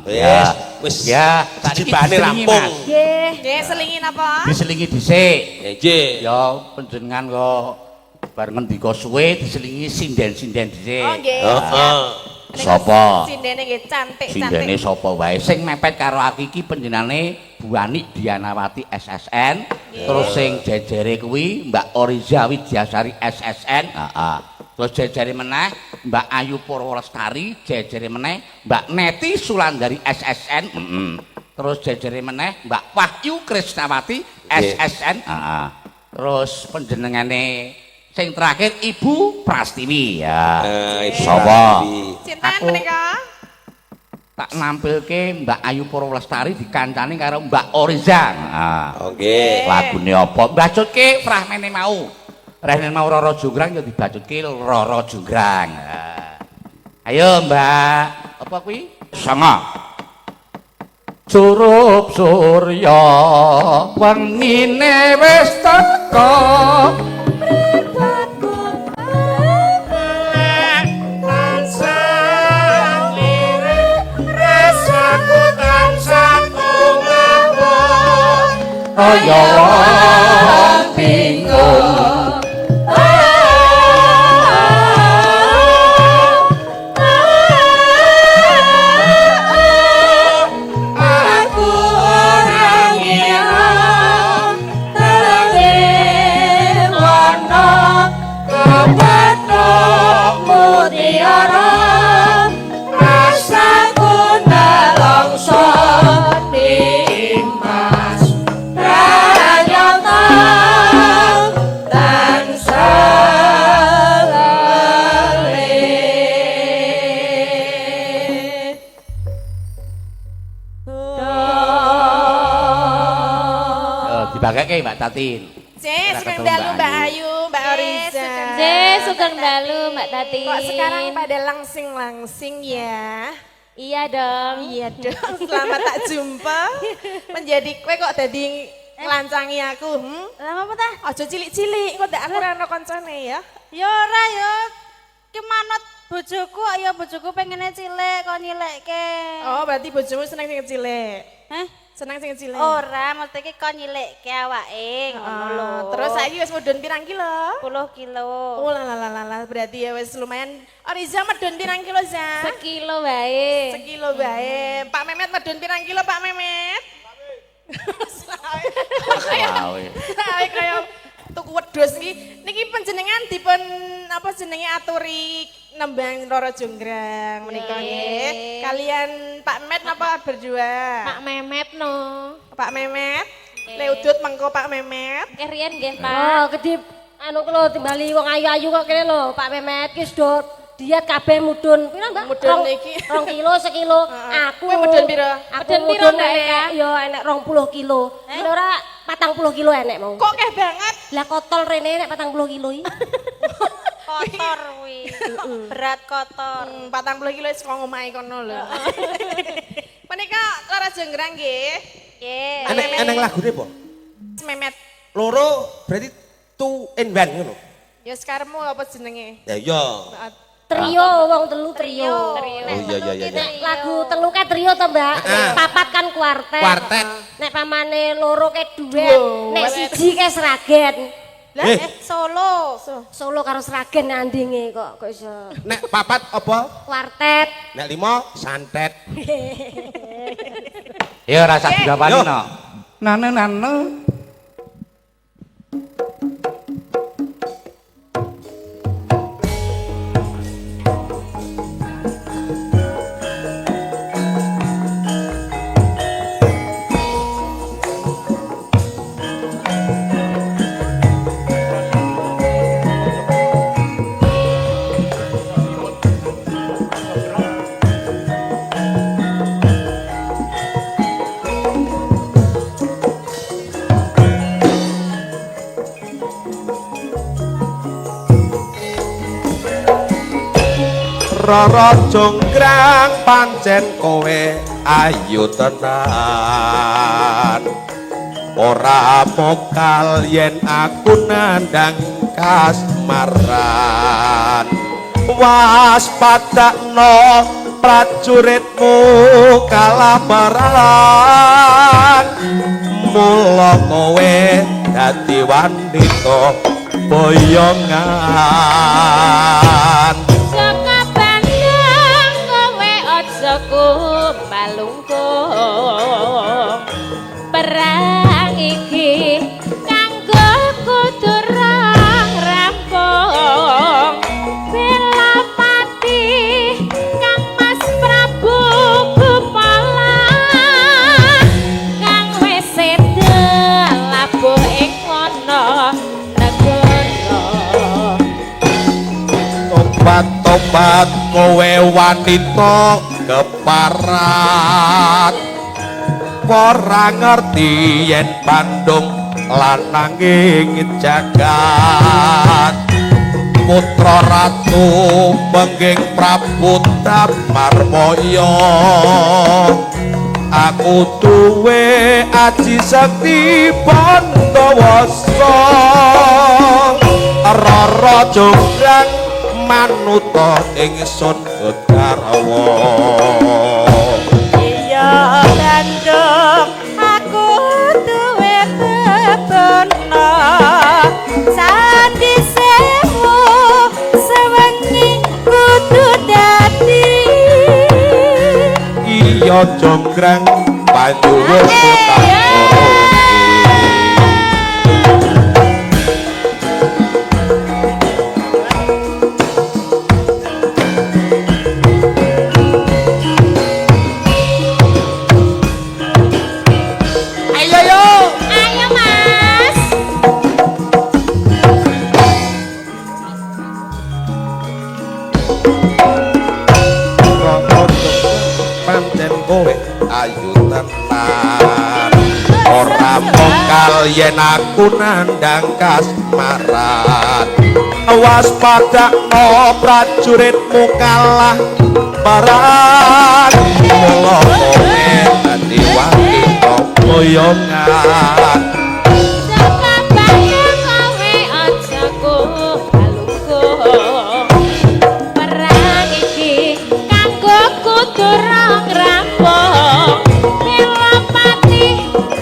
Wis, wis ya, jijibane rampung. Nggih. Nggih, selingi napa? Diselingi dhisik. Nggih. Ya panjenengan kok bar ngendika suwe diselingi sinden-sinden dhisik. Oh nggih. Heeh. Sapa? Sindene nggih cantik-cantik. Sindene sapa wae sing mepet karo aku iki panjenengane Bu Anik Dianawati SSN, terus sing jejere kuwi Mbak Oriza Widyasari SSN, heeh. Terus jejere meneh Mbak Ayu Purwolestari, jejere meneh Mbak Neti Sulandari SSN, heeh. Terus jejere meneh Mbak Wahyu Krisnawati SSN, heeh. Terus panjenengane sing terakhir Ibu Prastiwi ya. Ibu Sapa? Sinten menika? Tak nampilke Mbak Ayu Purwolestari dikancani karo Mbak Oriza. Heeh. Oke. Lagune apa? Bacutke fragmene mau. Rene mau Roro Jonggrang ya dibacutke Roro Jonggrang. Ayo Mbak, apa kuwi? Sanga. Curup surya wengine wis teka. Kaya wong bingung. Aku ora ngira telange wana kepethuk mutiara rasaku nelongso dimas pranyata tansah eling. Dibagake Mbak Tatin. Sugeng dalu Mbak Ayu, Mbak Oriza. Sugeng dalu Mbak Tatin. Kok sekarang pada langsing-langsing ya? Iya dong. Iya dong, selamat tak jumpa. Menjadi kowe kok dadi nglancangi aku, Lah apa ta? Aja cilik-cilik, kok ndak aku ora ana koncone ya. Ya ora ya. Ki manut bojoku ya bojoku pengene cilik kok nyilikke. Oh, berarti bojomu seneng sing cilik. Hah? Seneng sing cilik. Ora, mesti ki kon nyilikke awake ngono lho. Terus saiki wis mudhun pirang kilo? 10 kilo. Oh lah lah lah lah, berarti ya wis lumayan. Oriza medun pirang kilo, Za? Sekilo wae. Sekilo wae. Pak Memet medun pirang kilo, Pak Memet? Selawe. Selawe. Selawe kaya tuku wedhus iki. Niki panjenengan dipun apa jenenge aturi nembang Roro Jonggrang menika nggih. Kalian Pak Met napa berdua? Pak Memet no. Pak Memet. Le udut mengko Pak Memet. Nggih riyen nggih, Pak. Oh, kedip anu ku lho timbali wong ayu-ayu kok kene lho, Pak Memet ki wis do diet kabeh mudun. Piro, Mbak? Mudun iki. 2 kilo sekilo. Aku Kowe mudun piro? Aku Mudun piro, mudun Mbak enek Eka? ya enek 20 kilo. Nek ora 40 kilo enek mau. Kok keh banget? Lah kotol rene enek 40 kilo iki. Kotor kuwi. Berat kotor. 40 kilo wis kok ngomahe kono lho. Menika Roro Jonggrang nggih. Nggih. Eneng eneng lagune apa? Memet. Loro berarti two in one ngono. Ya sekarangmu apa jenenge? Ya iya. Trio wong telu trio. Oh iya iya iya. Nek lagu telu kae trio to, Mbak. Heeh. Papat kan kuartet. Kuartet. Nek pamane loro kae duet, Duo. nek siji kae Sragen. Lah Eh. Solo. Solo karo Sragen andinge kok kok iso Nek papat apa? kuartet. Nek lima santet. Ya ora usah digawani Yo. no. Nane nane. Roro Jonggrang pancen kowe ayu tenan. Ora mokal yen aku nandang kasmaran. Waspadakno prajuritmu kalah perang. Mula kowe dadi wanita boyongan. Saka Bandung kowe aja kumalungkung. Perang iki kanggo kudu rong rampung. Bela pati Kang Mas Prabu Gupala kang wis seda labuh ing wana negara. Tobat-tobat kowe wanita keparat. Ora ngerti yen Bandung lanang ing jagat. Putra Ratu Pengging Prabu Tamarmaya. Aku duwe aji sekti Pandawasa. Roro Jonggrang manuta ingsun Gegarwa. Iya Bandung aku duwe bebana. Sandi sewu sewengi kudu dadi. Iya Jonggrang panyuwunku tak nuruti. Ayo yo. Ayo Mas. Roro Jonggrang pancen kowe ayu tenan. Ora mokal yen aku nandang kasmaran. Waspadakno prajuritmu kalah perang. Mula kowe dadi wanita boyongan. Saka Bandung kowe aja kumalungkung. Perang iki kanggo kudu rong rampung. Bela pati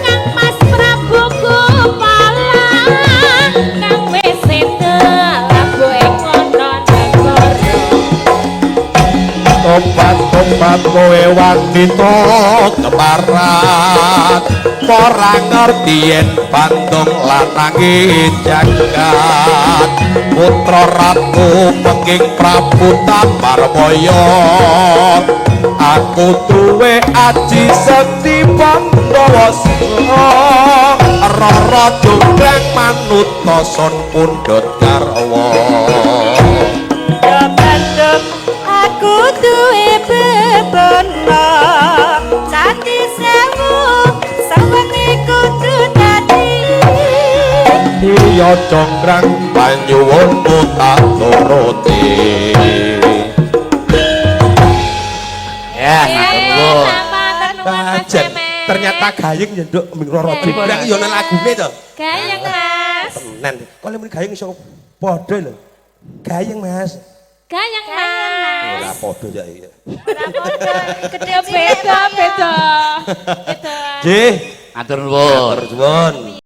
Kang Mas Prabu Gupala kang wis seda labuh ing wana negara. Tobat-tobat Sebab kowe wanita keparat, ora ngerti yen bandung lanange jagat. Putra Ratu Peking Prabu Tamarmaya, aku duwe aji sekti Pandhawa Rara jonggrang manuta sun pundhut garwa. Bandung aku duwe bebono candi sewu sawengi kudu dadi. Iya jonggrang, panyuwunmu tak turuti. Ya, matur nuwun. Bajen, ternyata gayeng ya, Nduk, ming Roro Jonggrang ya ana lagune to. Gayeng, Mas. Tenan. Kok lek muni gayeng iso padha lho. Gayeng, Mas. Gayeng, Mas. Ora padha ya iya. Gede Beda, beda. Beda. Nggih, Matur nuwun. matur suwun.